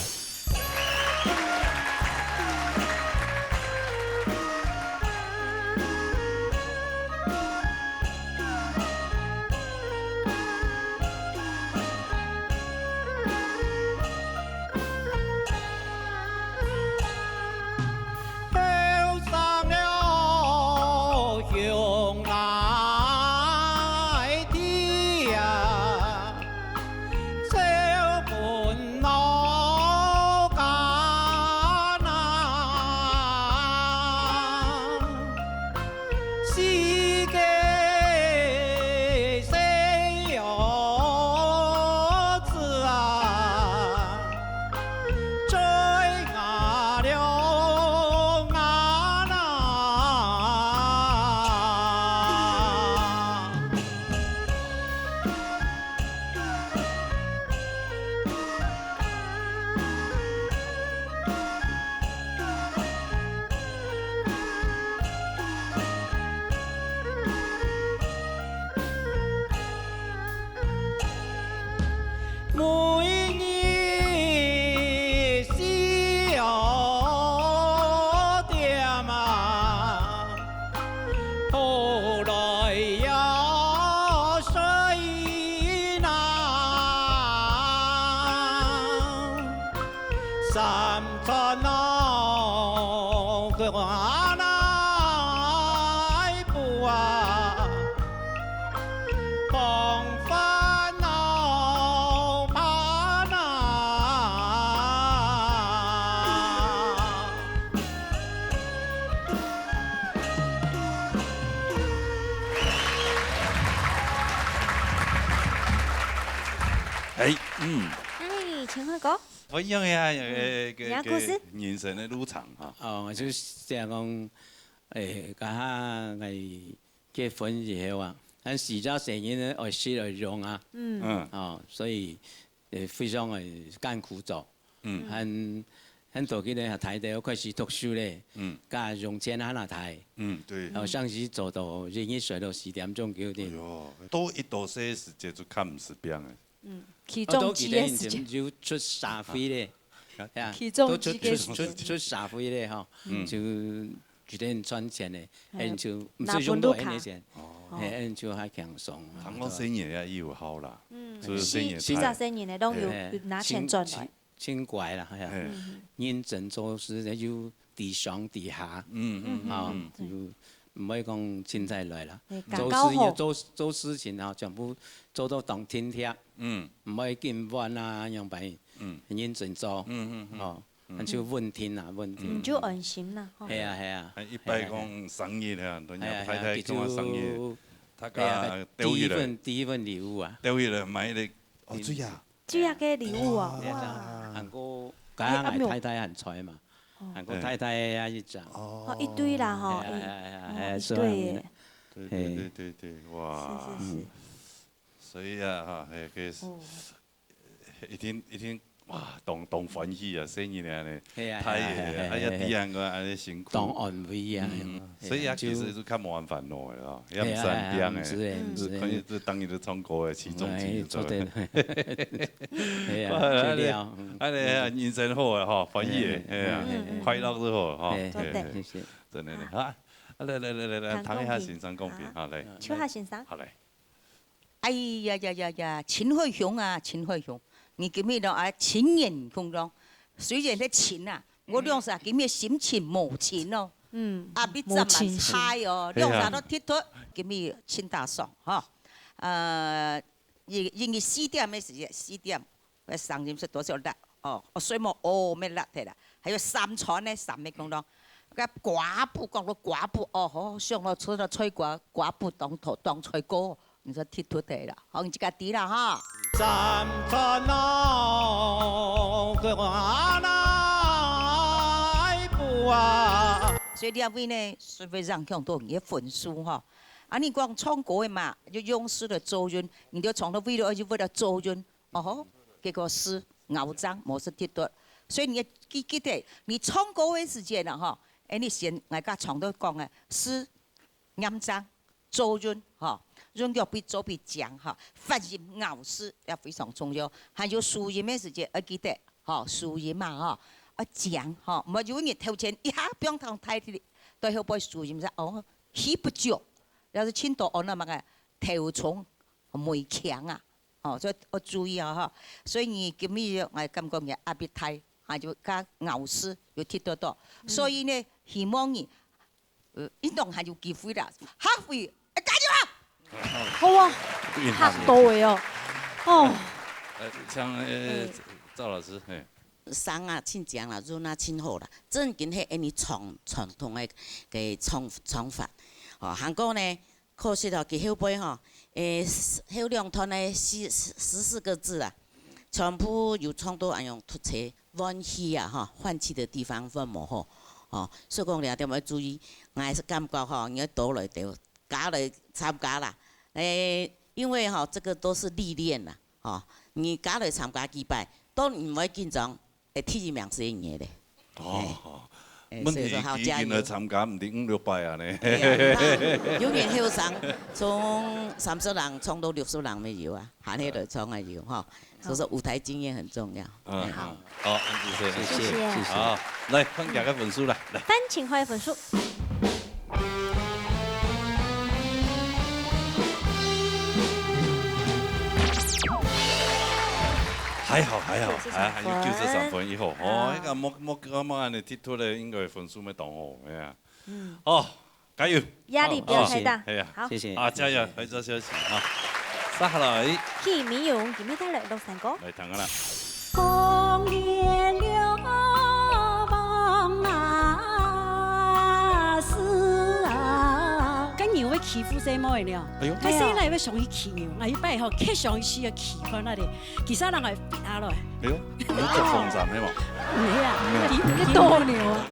每日小店啊， 后来也衰难，三餐啊，个啊，来不啊，放饭啊，怕难。 哎，嗯。哎，景惠哥。不一樣呀，呃，嗯，个，你的故事？个人生的路程哈。哦，就是這樣講，哎，該下𠊎結婚以後啊，但係這細人呢，愛食愛用啊。嗯。嗯。哦，所以，呃，非常个艱苦做。 嗯。很，很多个人啊，大个開始讀書咧，嗯。該用錢還較大。嗯，對。然後像係做到日日睡到四點鐘、九點。哎喲，到一到四時節就較毋使拚了。嗯，起重機个時間。哦，到幾點以前就出社會咧。啊。哎呀，起重機个時間。都出，出，出社會咧，吼。嗯。就一定賺錢个，哎，恁就毋使用到恁个錢，哦。哎，恁就較輕鬆啊。通講生意也有效啦，嗯，就是生意太，幾十生意呢，攏有，哎，有拿錢轉來。真，真，真乖啦，哎呀，哎。認真做事，就底上底下，嗯，嗯，嗯，啊，嗯。就毋會講凊彩來啦。哎，做事，搞搞好。做，做事情啊，全部做到當體貼，嗯。毋會緊換啊，樣般，嗯。認真做，嗯，嗯，嗯。哦。 嗯。恁就穩定啊，穩定。嗯，就安心啦，吼。係啊，係啊。哎，一般講生日啊，人家太太講生日，係啊，係啊，佢就，大家，係啊，丟一個，第一份，第一份禮物啊。丟一個買一個，哦，嗯。水啊。水啊个禮物啊，哇。係啊，哇。還過，剛剛哎，太太還在嘛，哦。還過太太啊一張。哦。哦，一堆啦，吼，係啊，係啊，係啊，哦，係啊，一堆耶。所以，對，對，對，對，對，哇。是，是，是。嗯。所以啊，哈，哎，可以，哦。 一定，一定，哇，當，當歡喜啊，細人仔呢，係啊，大个，係啊，係啊，哎呀，係啊，係啊。弟兄个恁呢辛苦。當安慰啊，嗯，係啊，所以啊，就其實係較無恁煩惱个咯，也毋使恁驚个，係啊，係啊，毋使个，毋使个。可以，就當然就唱歌个，其中之一。哎，做得。係啊，哇，就了，嗯。恁呢，恁呢，人生好个吼，歡喜个，嗯，係啊，嗯，嗯，嗯。快樂就好吼，係，係，係，係，謝謝。真个呢，啊，來，來，來，來，來，聽一下先生講評，好，來。秋霞先生。好，來。 哎呀呀呀呀，秦惠雄啊，秦惠雄，你今日咯，哎，秦彥雄咯，雖然係秦啊，我兩儕今日心情無秦哦。嗯，啊，比昨晚差哦，無情緒。兩儕都佚佗，今日真打爽哈。呃，因，因為四點个時間，四點，我聲音係多少辣哦，我睡目哦，沒辣忒啦。還有三川呢，三妹講咯，該瓜布講到瓜布哦，好想到吃到菜瓜，瓜布當頭當菜糕。 你說佚佗个啦，好，你自家知啦哈。三餐啊，个啊，哪一步啊？所以這位呢，係會影響到你个分數哈。啊，你講唱歌个嘛，就用詩來做韻，你就唱到為了，就為了做韻，哦吼，結果詩咬章，無係佚佗。所以你要記，記得，你唱歌个時間啊，哈，哎，你先，𠊎家常都講个，詩 念章、做韻，吼，韻腳比做比講，吼，發音咬字也非常重要。還有輸音个時節，愛記得，吼，輸音嘛，吼，愛講，吼，毋好有人頭前一下，比方講大體，對後背輸音，哦，起不足，要是聽到哦，那麼个頭重尾強啊，吼，所以愛注意啊，吼。所以你今日，𠊎感覺你壓力大，還有加咬字有聽得到。所以呢，希望你 呃，運動還有機會啦，下回，哎，加油啊！好啊，運動。嚇到个哦，哦。呃，像，呃，嗯。趙老師，嘿。聲啊，真靚啦，韻啊，真好啦，正經係恁呢傳，傳統个，个唱，唱法。哦，還過呢，可惜哦，佢後背吼，誒，後兩段呢，十，十四個字啊，全部有唱到恁樣突出。 換氣啊，吼，換氣个地方換無好，吼，所以講這點愛注意，𠊎係感覺吼，你愛多來兜，加來參加啦。誒，因為吼，這個都係歷練啦，吼，你加來參加幾擺，都毋會緊張，會第一名係你个咧。哦，嘿。誒，問題所以說好加油。佢，佢來參加毋知五六擺啊呢。哎呀，有人後生，從三十零唱到六十零乜有啊。 還係來唱个有吼，所以說舞台經驗很重要。嗯，哎。好。好，恁仔細。謝謝，謝謝。謝謝。好，來，看佢个分數來，來。范晴華个分數。還好，還好，謝謝，還，還有九十三分，一好。哦，好。那個莫，莫，莫恁樣踢突个，應該分數乜當好，哎呀。嗯。哦， 加油！壓力不要太大。哦，哦，係啊。好。謝謝。啊，加油，謝謝。來做休息啊。接下來。許銘蓉，今日帶來六首歌。來聽啊啦。講月亮望啊，是啊。該牛會欺負細妹了。哎喲。該細妹會想去騎牛，𠊎一擺吼，卻想去試去看啊咧，其實人會飛下來。哎喲，你做風箏係無？毋係啊，你，你鬥牛啊。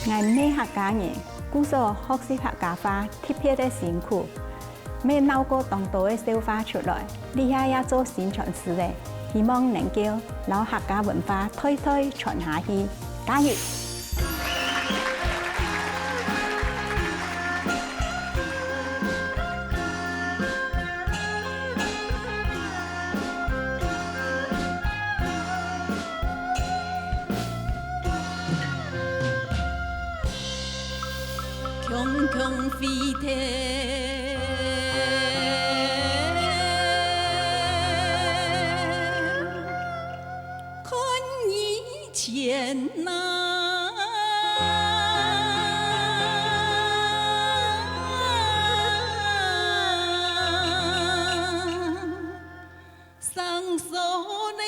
𠊎毋係客家人，故所學習客家話特別个辛苦，乜鬧過當多个笑話出來。這下也做宣傳師咧，希望能夠摎客家文化代代傳下去。加油！雄雄飞腾，看你前呐。 生疏嘞，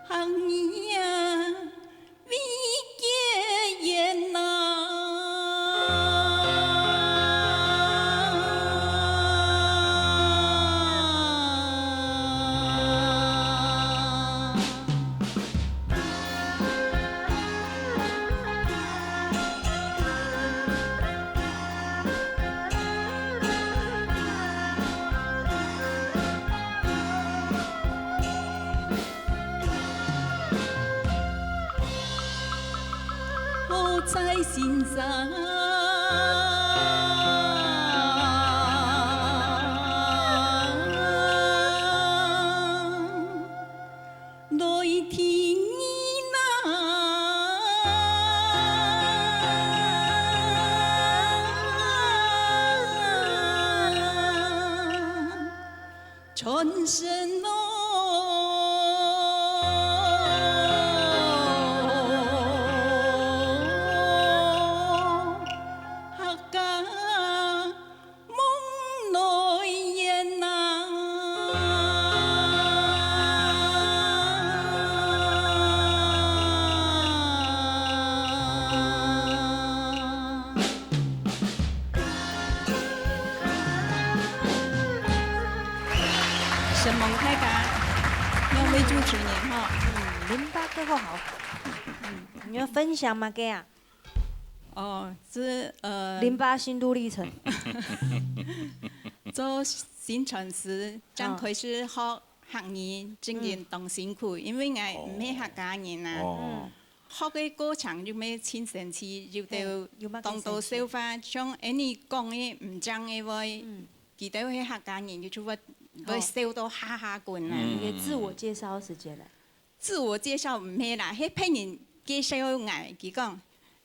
行你啊，未结缘呐。 好在先生。 來提你呐。传声咯，客家 梦来圆呐。承蒙大家，两位主持人哈。嗯，林爸哥好。嗯，你要分享么个啊？ 哦，這，呃，林爸心路歷程。做宣傳時，正開始學客語，正經當辛苦，因為𠊎毋係客家人啊。哦。嗯。學个過程又乜盡生趣，有兜，嘿，有麼个當多生趣？笑話，像恁呢講个毋正个話，嗯。佢兜係客家人，佢就會，會，哦。笑到哈哈滾啊。嗯。你的自我介紹時間了。 自我介紹毋係啦，係別人介紹𠊎，佢講，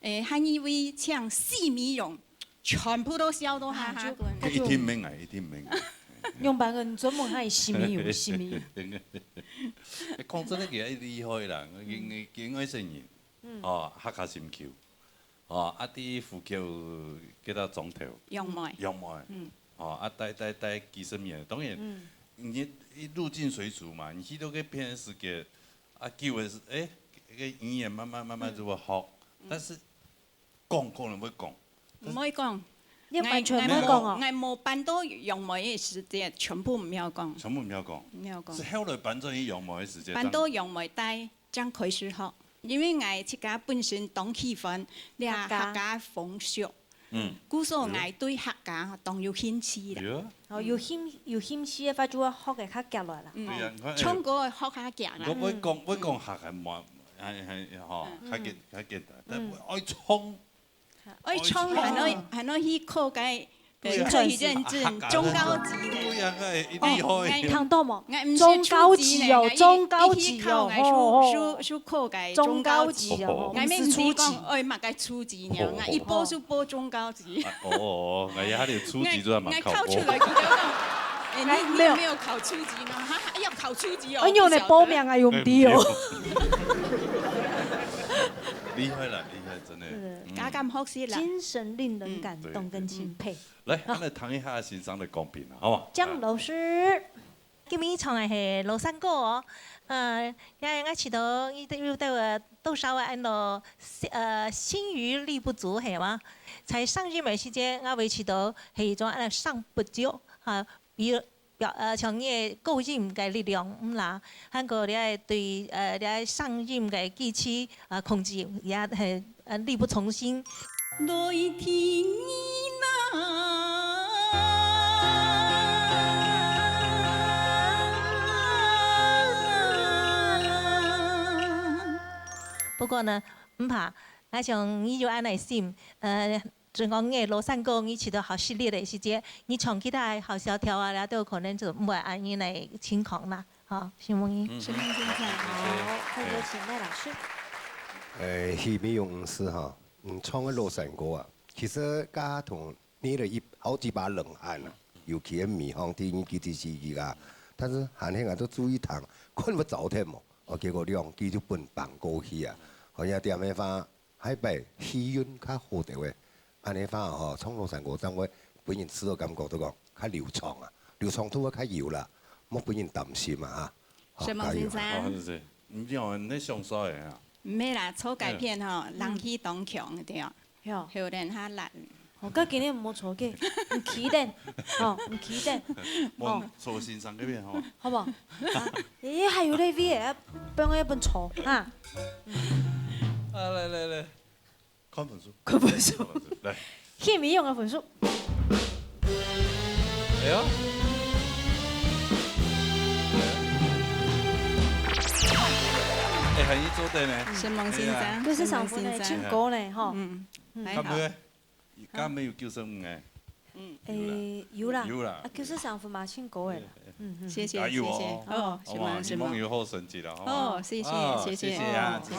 誒，客語會唱四美容，全部都笑到哈哈滾。啊，就，佢一定毋係𠊎，一定毋係𠊎。用白个，你專門喊四美容，四美容。講真个，佢厲害啦，佢，佢，佢外省人，嗯。哦，客家心臼。 哦，啊，在府口該搭庄頭。楊梅。楊梅。嗯。哦，啊，待，待，待幾十年，當然，嗯。你，你入境隨俗嘛，你去到該片个時節，啊，久个時，誒，該語言慢慢，慢慢就會學，嗯。但是講，可能會講。毋會講。你完全毋會講哦。𠊎，𠊎無，𠊎無搬到楊梅个時節，全部毋曉講。全部毋曉講。毋曉講。係後來搬轉去楊梅个時節，搬到楊梅待 正開始學，因為𠊎自家本身當喜歡這客家風俗，嗯。故所𠊎對客家當有興趣啦。有啊。哦，有興，有興趣个話，就會學个較遽來啦。嗯。對啊，你看，哎，唱歌學較遽啦。我會講，會講客家話，還，還，吼，嗯。較簡，較簡單，但愛唱 愛唱還愛，還愛去考該，呃，對啊。可以認證，啊，中高級呢。對啊，該一定會。哦，聽到無？𠊎毋係初級呢，中高級哦，中高級哦，𠊎一，一去考，𠊎就，吼，吼，就，就考該中高級。中高級哦，𠊎毋係初級。毋係講，哎，麼个初級呢，哦，哦，哦。𠊎一報就報中高級。啊，哦，哦，哦，𠊎也還有初級，就還蠻考過。𠊎，𠊎考出來，佢就講，哎，你，你有沒有考初級呢？哈，要考初級哦，哎，你有來報名啊，有毋對哦？哎，毋對哦。厲害啦，厲害，真的。 嗯。加減學習啦。精神令人感動跟敬佩。嗯，對，對。來，好。𠊎來聽一下先生个講評啦，好無？江老師。今晡日唱个係老山歌哦，呃，也𠊎試著佢有兜，呃，多少个恁樣，呃，心有力不足，係無？在上音个時節，𠊎會試著係一種恁樣上不足，哈，比如 表，呃，像你个高音个力量，嗯啦，還過你愛對，呃，你愛上音个機器，呃，控制，也很，呃，力不從心。來聽你啦。不過呢，毋怕，𠊎想你有恁樣心，呃， 準講你老山歌，你試著好失禮个時節，你唱其他个好小調啊，這都可能就毋會恁樣个情況啦。好，承蒙你。嗯，承蒙先生。好，再有請賴老師。呃，許美容女士哈，嗯，唱个《老山歌》啊，其實佮同你个一好幾把冷汗啊，尤其係美芳第一季、第四季啊，但是還係𠊎都注意聽，看毋著忒無，哦，結果兩季就分放過去啊，好像點个話， 下擺氣氛較好兜仔，恁呢話吼，唱《老山歌》正會分人自我感覺到講較流暢啊，流暢度會較有啦，莫分人擔心啊哈。好，承蒙先生。加油啊！哦，係，毋知哦，你想啥个啊？毋係啦，做改編吼，嗯。人氣當強，對哦。係哦。後人較懶。哦，該今日毋好坐个，毋企等，哦，毋企等，哦。問坐先生該片吼。好無？啊，咦，還有咧位个，分我一本坐哈。啊，來來來。 看分數。看分數。看分數，來。許美容个分數。哎喲。哎，還有做得呢。承蒙先生，哎呀。九十三分呢，承蒙先生。真高呢，吼。嗯，嗯。還好。敢有，敢有九十五个？ 嗯。有啦。誒，有啦。有啦。啊，九十三分嘛，真高个啦。嗯，嗯。謝謝，加油哦。謝謝。哦，好不好？承蒙，承蒙。希望有好成績啦，好不好？哦，謝謝，啊，謝謝。謝謝啊，哦。謝謝。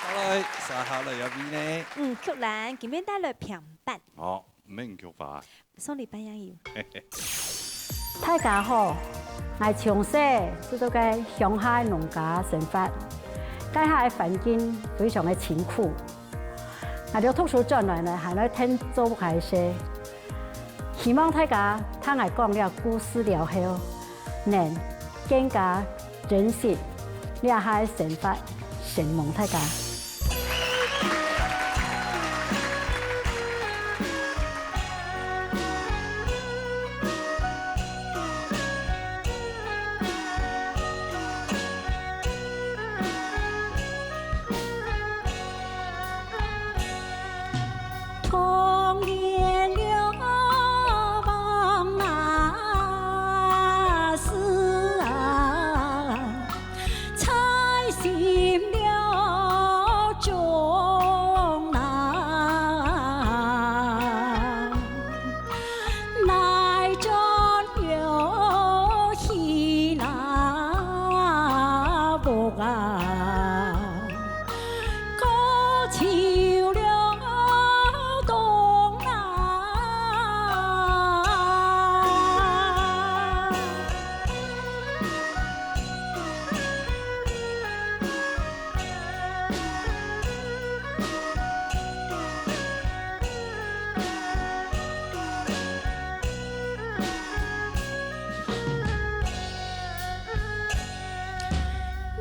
好來，接下來這位呢？嗯，曲蘭，今日帶來平板。好，毋免曲吧。上禮拜也有。大家好，𠊎從細就在該鄉下農家生活，該下个環境非常个清苦。 𠊎兜讀書轉來呢，還來𢯭做屋下个事。希望大家聽𠊎講這故事了後，能更加珍惜這下个生活，承蒙大家。 童年了往那时啊，在心了中啊。 乃转又去那屋啊，过秋了冬啊。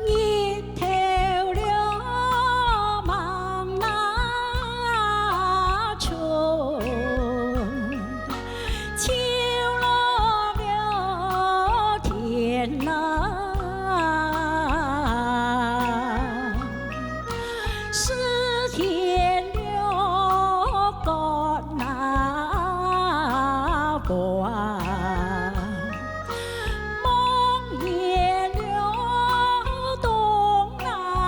日头了望那春，秋落了天那。 是天了干那花，望眼了冬啊。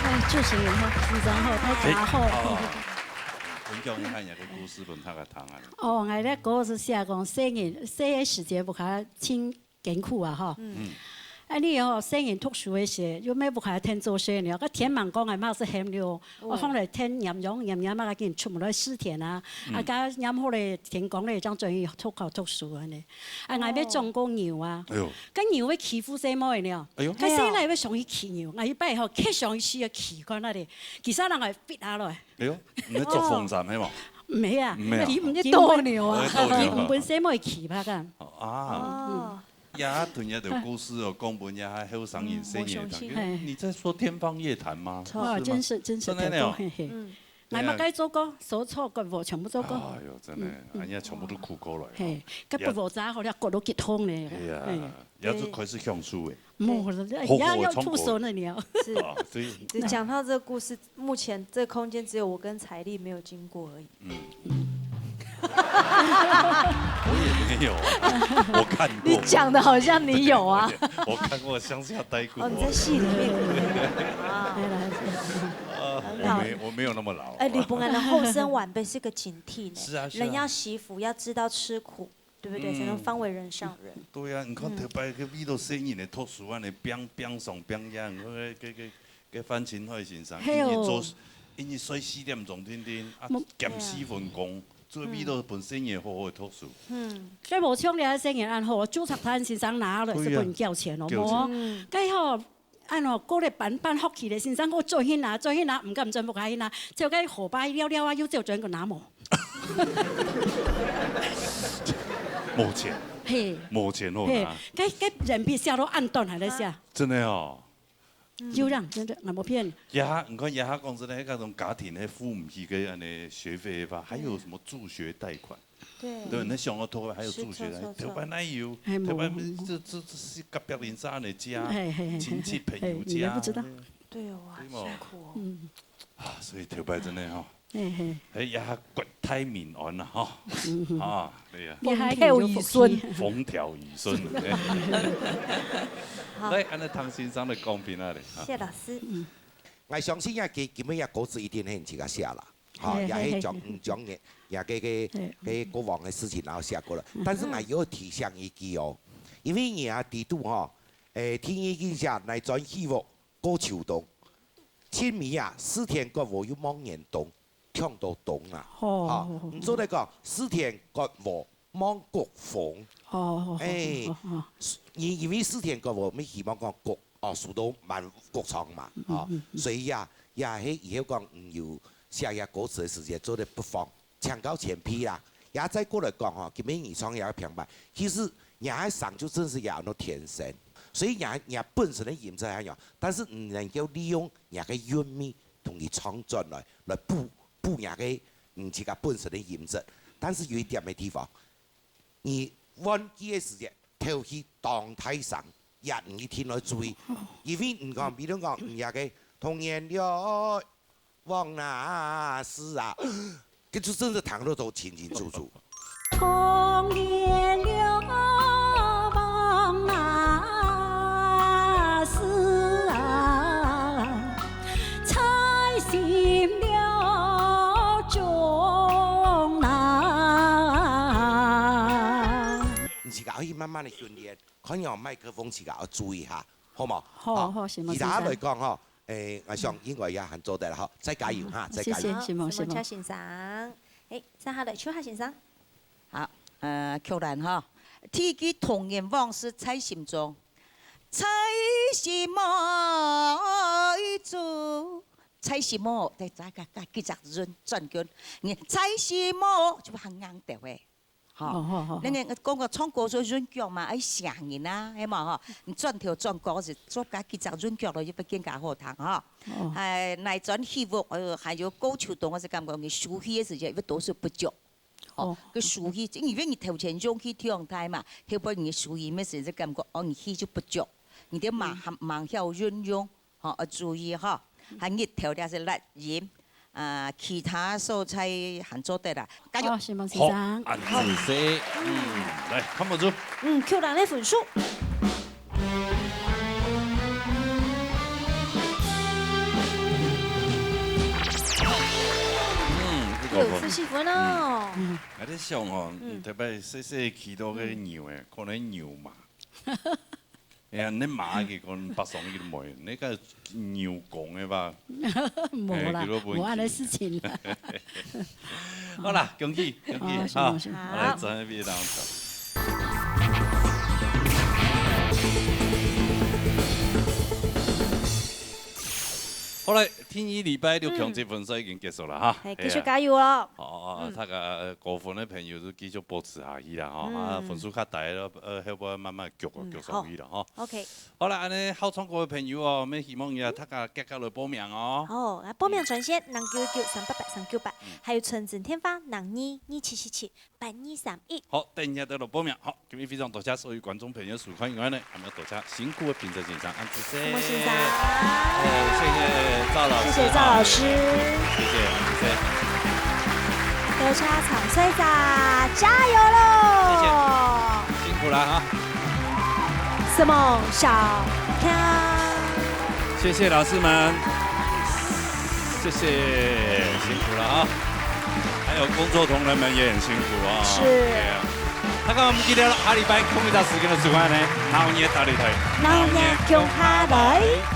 哎，主持人好，市长好，大家好。哎，好。分享一下你个故事，分大家听啊。哦，𠊎个故事寫讲，細人，細个時節，屋下盡艱苦啊，吼。嗯。嗯。啊，你吼，細人讀書个時，又毋係屋下𢯭做事呢，个天吂光个嘛係喊了，哦。我放來𢯭，黏黏黏黏啊，緊出門來蒔田啊，嗯。啊，該黏好咧，天光咧，正轉去讀，好讀書安呢。啊，𠊎也種過牛啊，哎喲。該牛會欺負細妹呢，哎喲。該細人會想去騎牛，𠊎一擺吼，極想去試啊騎看啊咧，其實人會飛下來。 哎喲，你做風箏係無？毋係啊，毋係啊。佢，佢鬥牛啊，哦，鬥牛啊。佢毋分細妹騎吧，敢？哦，啊。哦。也同這條故事哦，講分這下後生人、嗯，細人聽，我相信。哎，你在說天方夜譚嗎？錯。啊，不是嗎？真是，真是真的呢哦。天方，嘿，嘿。嗯。𠊎嘛該做過，手作、割禾全部做過。哎喲，真的，嗯，嗯。哎呀，全部都苦過來。嘿，該割禾仔好了，割到激痛咧。哎呀，哎。也就開始享受誒。 無了，火火也要出手了你哦。衝過。是。啊，所以就講到這個故事，目前這空間只有我跟財力沒有經過而已。嗯。我也没有啊，我看过。你讲得好像你有啊。我看过乡下呆过。哦，你在戏里面可能有啊。原来是。啊，很好。我没，我没有那么老。哎，你本来的后生晚辈是个警惕呢。是啊，是啊。人要惜福，要知道吃苦，对不对？嗯。才能方为人上人。对啊，你看，嗯。头擺个味道，生意呢，读书啊，呢，边，边上边样，那个，个，个，个范清海先生，嘿哦。一日做，一日睡四点钟，天天啊，没，兼四份工。 做味道本身也好好个读书。嗯。所以無像你个生意恁好，註冊單先生拿落就分你繳錢咯，對啊，無哦。繳錢。嗯。該吼，恁吼，過了半半學期了，先生，我轉去拿，轉去拿，毋敢轉屋下去拿，就該後擺了了啊，又走轉去拿無。無錢。嘿。無錢好拿。嘿，該，該鉛筆寫到恁短還在寫。真的哦。 就這樣，真的，𠊎無騙你。這下，你看這下講真的，那種家庭還付不起个恁呢學費吧，還有什麼助學貸款？對。對，那想要頭擺還有助學貸，是，是，是。頭擺哪有？哎，頭擺無，無，無。這，這，這是隔壁鄰舍的家，嘿，嘿，嘿，親戚朋友家。嘿，你們不知道。對哦，哇，對嘛。辛苦哦。嗯。啊，所以頭擺真的吼， 嘿嘿。哎呀，國泰民安啦，吼。嗯哼。啊，對呀。你還有福氣。風調雨順。風調雨順，對。好。來，恁呢唐先生來講評啊咧，啊。謝老師。嗯。𠊎相信呀，今，今日呀，歌詞一定係你自家寫啦，哈，嘿，也係將，嘿，嘿。嗯，將你，也个，个，嘿。个過往个事情，然後寫過來。嗯。但是𠊎要提醒一句哦，因為你啊，底肚吼，誒，第二句寫，來轉去哦， 過秋冬。清明啊，四天割禾又望嚴冬，忒多冬啊。哦，啊，哦，哦，你做得講，四天割禾望谷風。哦，哦，哦，哎，哦，哦。你因為四天割禾，你希望講谷，哦，收到滿谷倉嘛，嗯，哦，嗯，嗯。所以啊，也係以後講，嗯，有寫這歌詞个時節，做得不妨 請教前輩啦。也再過來講吼，今日你唱這个平板，其實你个聲就真係也安到天生，所以你，你本身个音色還有，但是你能夠利用你个韻味同佢唱轉來，來補，補你个，嗯，自家本身个音色。但是有一點个地方，你換氣个時節，透氣當大聲，也毋一定愛注意，因為你講，比如講，你个童年了， 往哪是啊？這就真係聽得到清清楚楚。童年了，往哪是啊？在心了，終難。你自家可以慢慢个訓練，看用麥克風自家要注意下，好無？好，好，好，承蒙先生。其他來講吼， 誒，𠊎想應該也還做得啦，吼，再加油哈，嗯，再加油。謝謝，承蒙，好，承蒙。承蒙邱先生。誒，接下來邱夏先生。好，呃，曲蘭吼，第一句童年往事在心中，在心目中，在心目，再加，加，加幾隻韻轉圈，你在心目就還硬掉誒。 吼。哦，好，好，好。那個，講个唱歌就韻腳嘛，愛寫人啊，係嘛吼？你轉頭轉角時，做加幾隻韻腳咯，又會更加好聽吼。哦。哎，來轉起伏，呃，還有高手動作係感覺你收氣个時節，又多少不足。哦。哦。个收氣，因為你頭前用氣忒大嘛，後背你收氣个時節感覺，哦，你氣就不足，你就慢，嗯。慢曉運用。 吼，愛注意吼。還日頭這係辣音，啊，其他所在還做得啦。加油！好，承蒙先生。好，恁仔細。嗯，來，看分數。嗯，邱蘭个分數。嗯，這个分。六十四分哦。嗯。𠊎在想哦，嗯。特別細細騎到个牛誒，嗯。可能牛嘛。 哎呀，你媽佢講八上一个妹，你个牛公个吧？無啦，哎，佢都無恁个事情啦。好啦，恭喜，恭喜，哦，哈，承蒙，承蒙。好，來，轉一邊當中。好來，第二禮拜六強積分賽已經結束了哈。嗯。嘿，繼續加油哦。哎呀。哦，哦，哦，嗯。大家，呃，高分个朋友就繼續保持下去啦，哈，嗯。啊，分數較低个，呃，後背慢慢逐啊，嗯，逐上去啦，哈。好。OK。 好啦，恁呢好唱歌个朋友哦，𠊎希望也大家遽遽來報名哦。哦，來報名專線，零九九三八八三九八，嗯。還有傳真電話，零二二七七七八二三一。好，等一下再來報名。好，今日非常多謝所有觀眾朋友收看以外呢，還要多謝辛苦个評審先生，恁仔細。承蒙先生。哎，謝謝趙老師，謝謝趙老師。哈，謝謝，恁仔細。各車場，所以大家加油喽！辛苦了哈。什麼小康？謝謝老師們，謝謝，辛苦了啊！還有工作同仁們也很辛苦啊。是。對啊。大家有無記得下禮拜同一隻時間个時間呢？鬧熱大擂台，鬧熱共下來。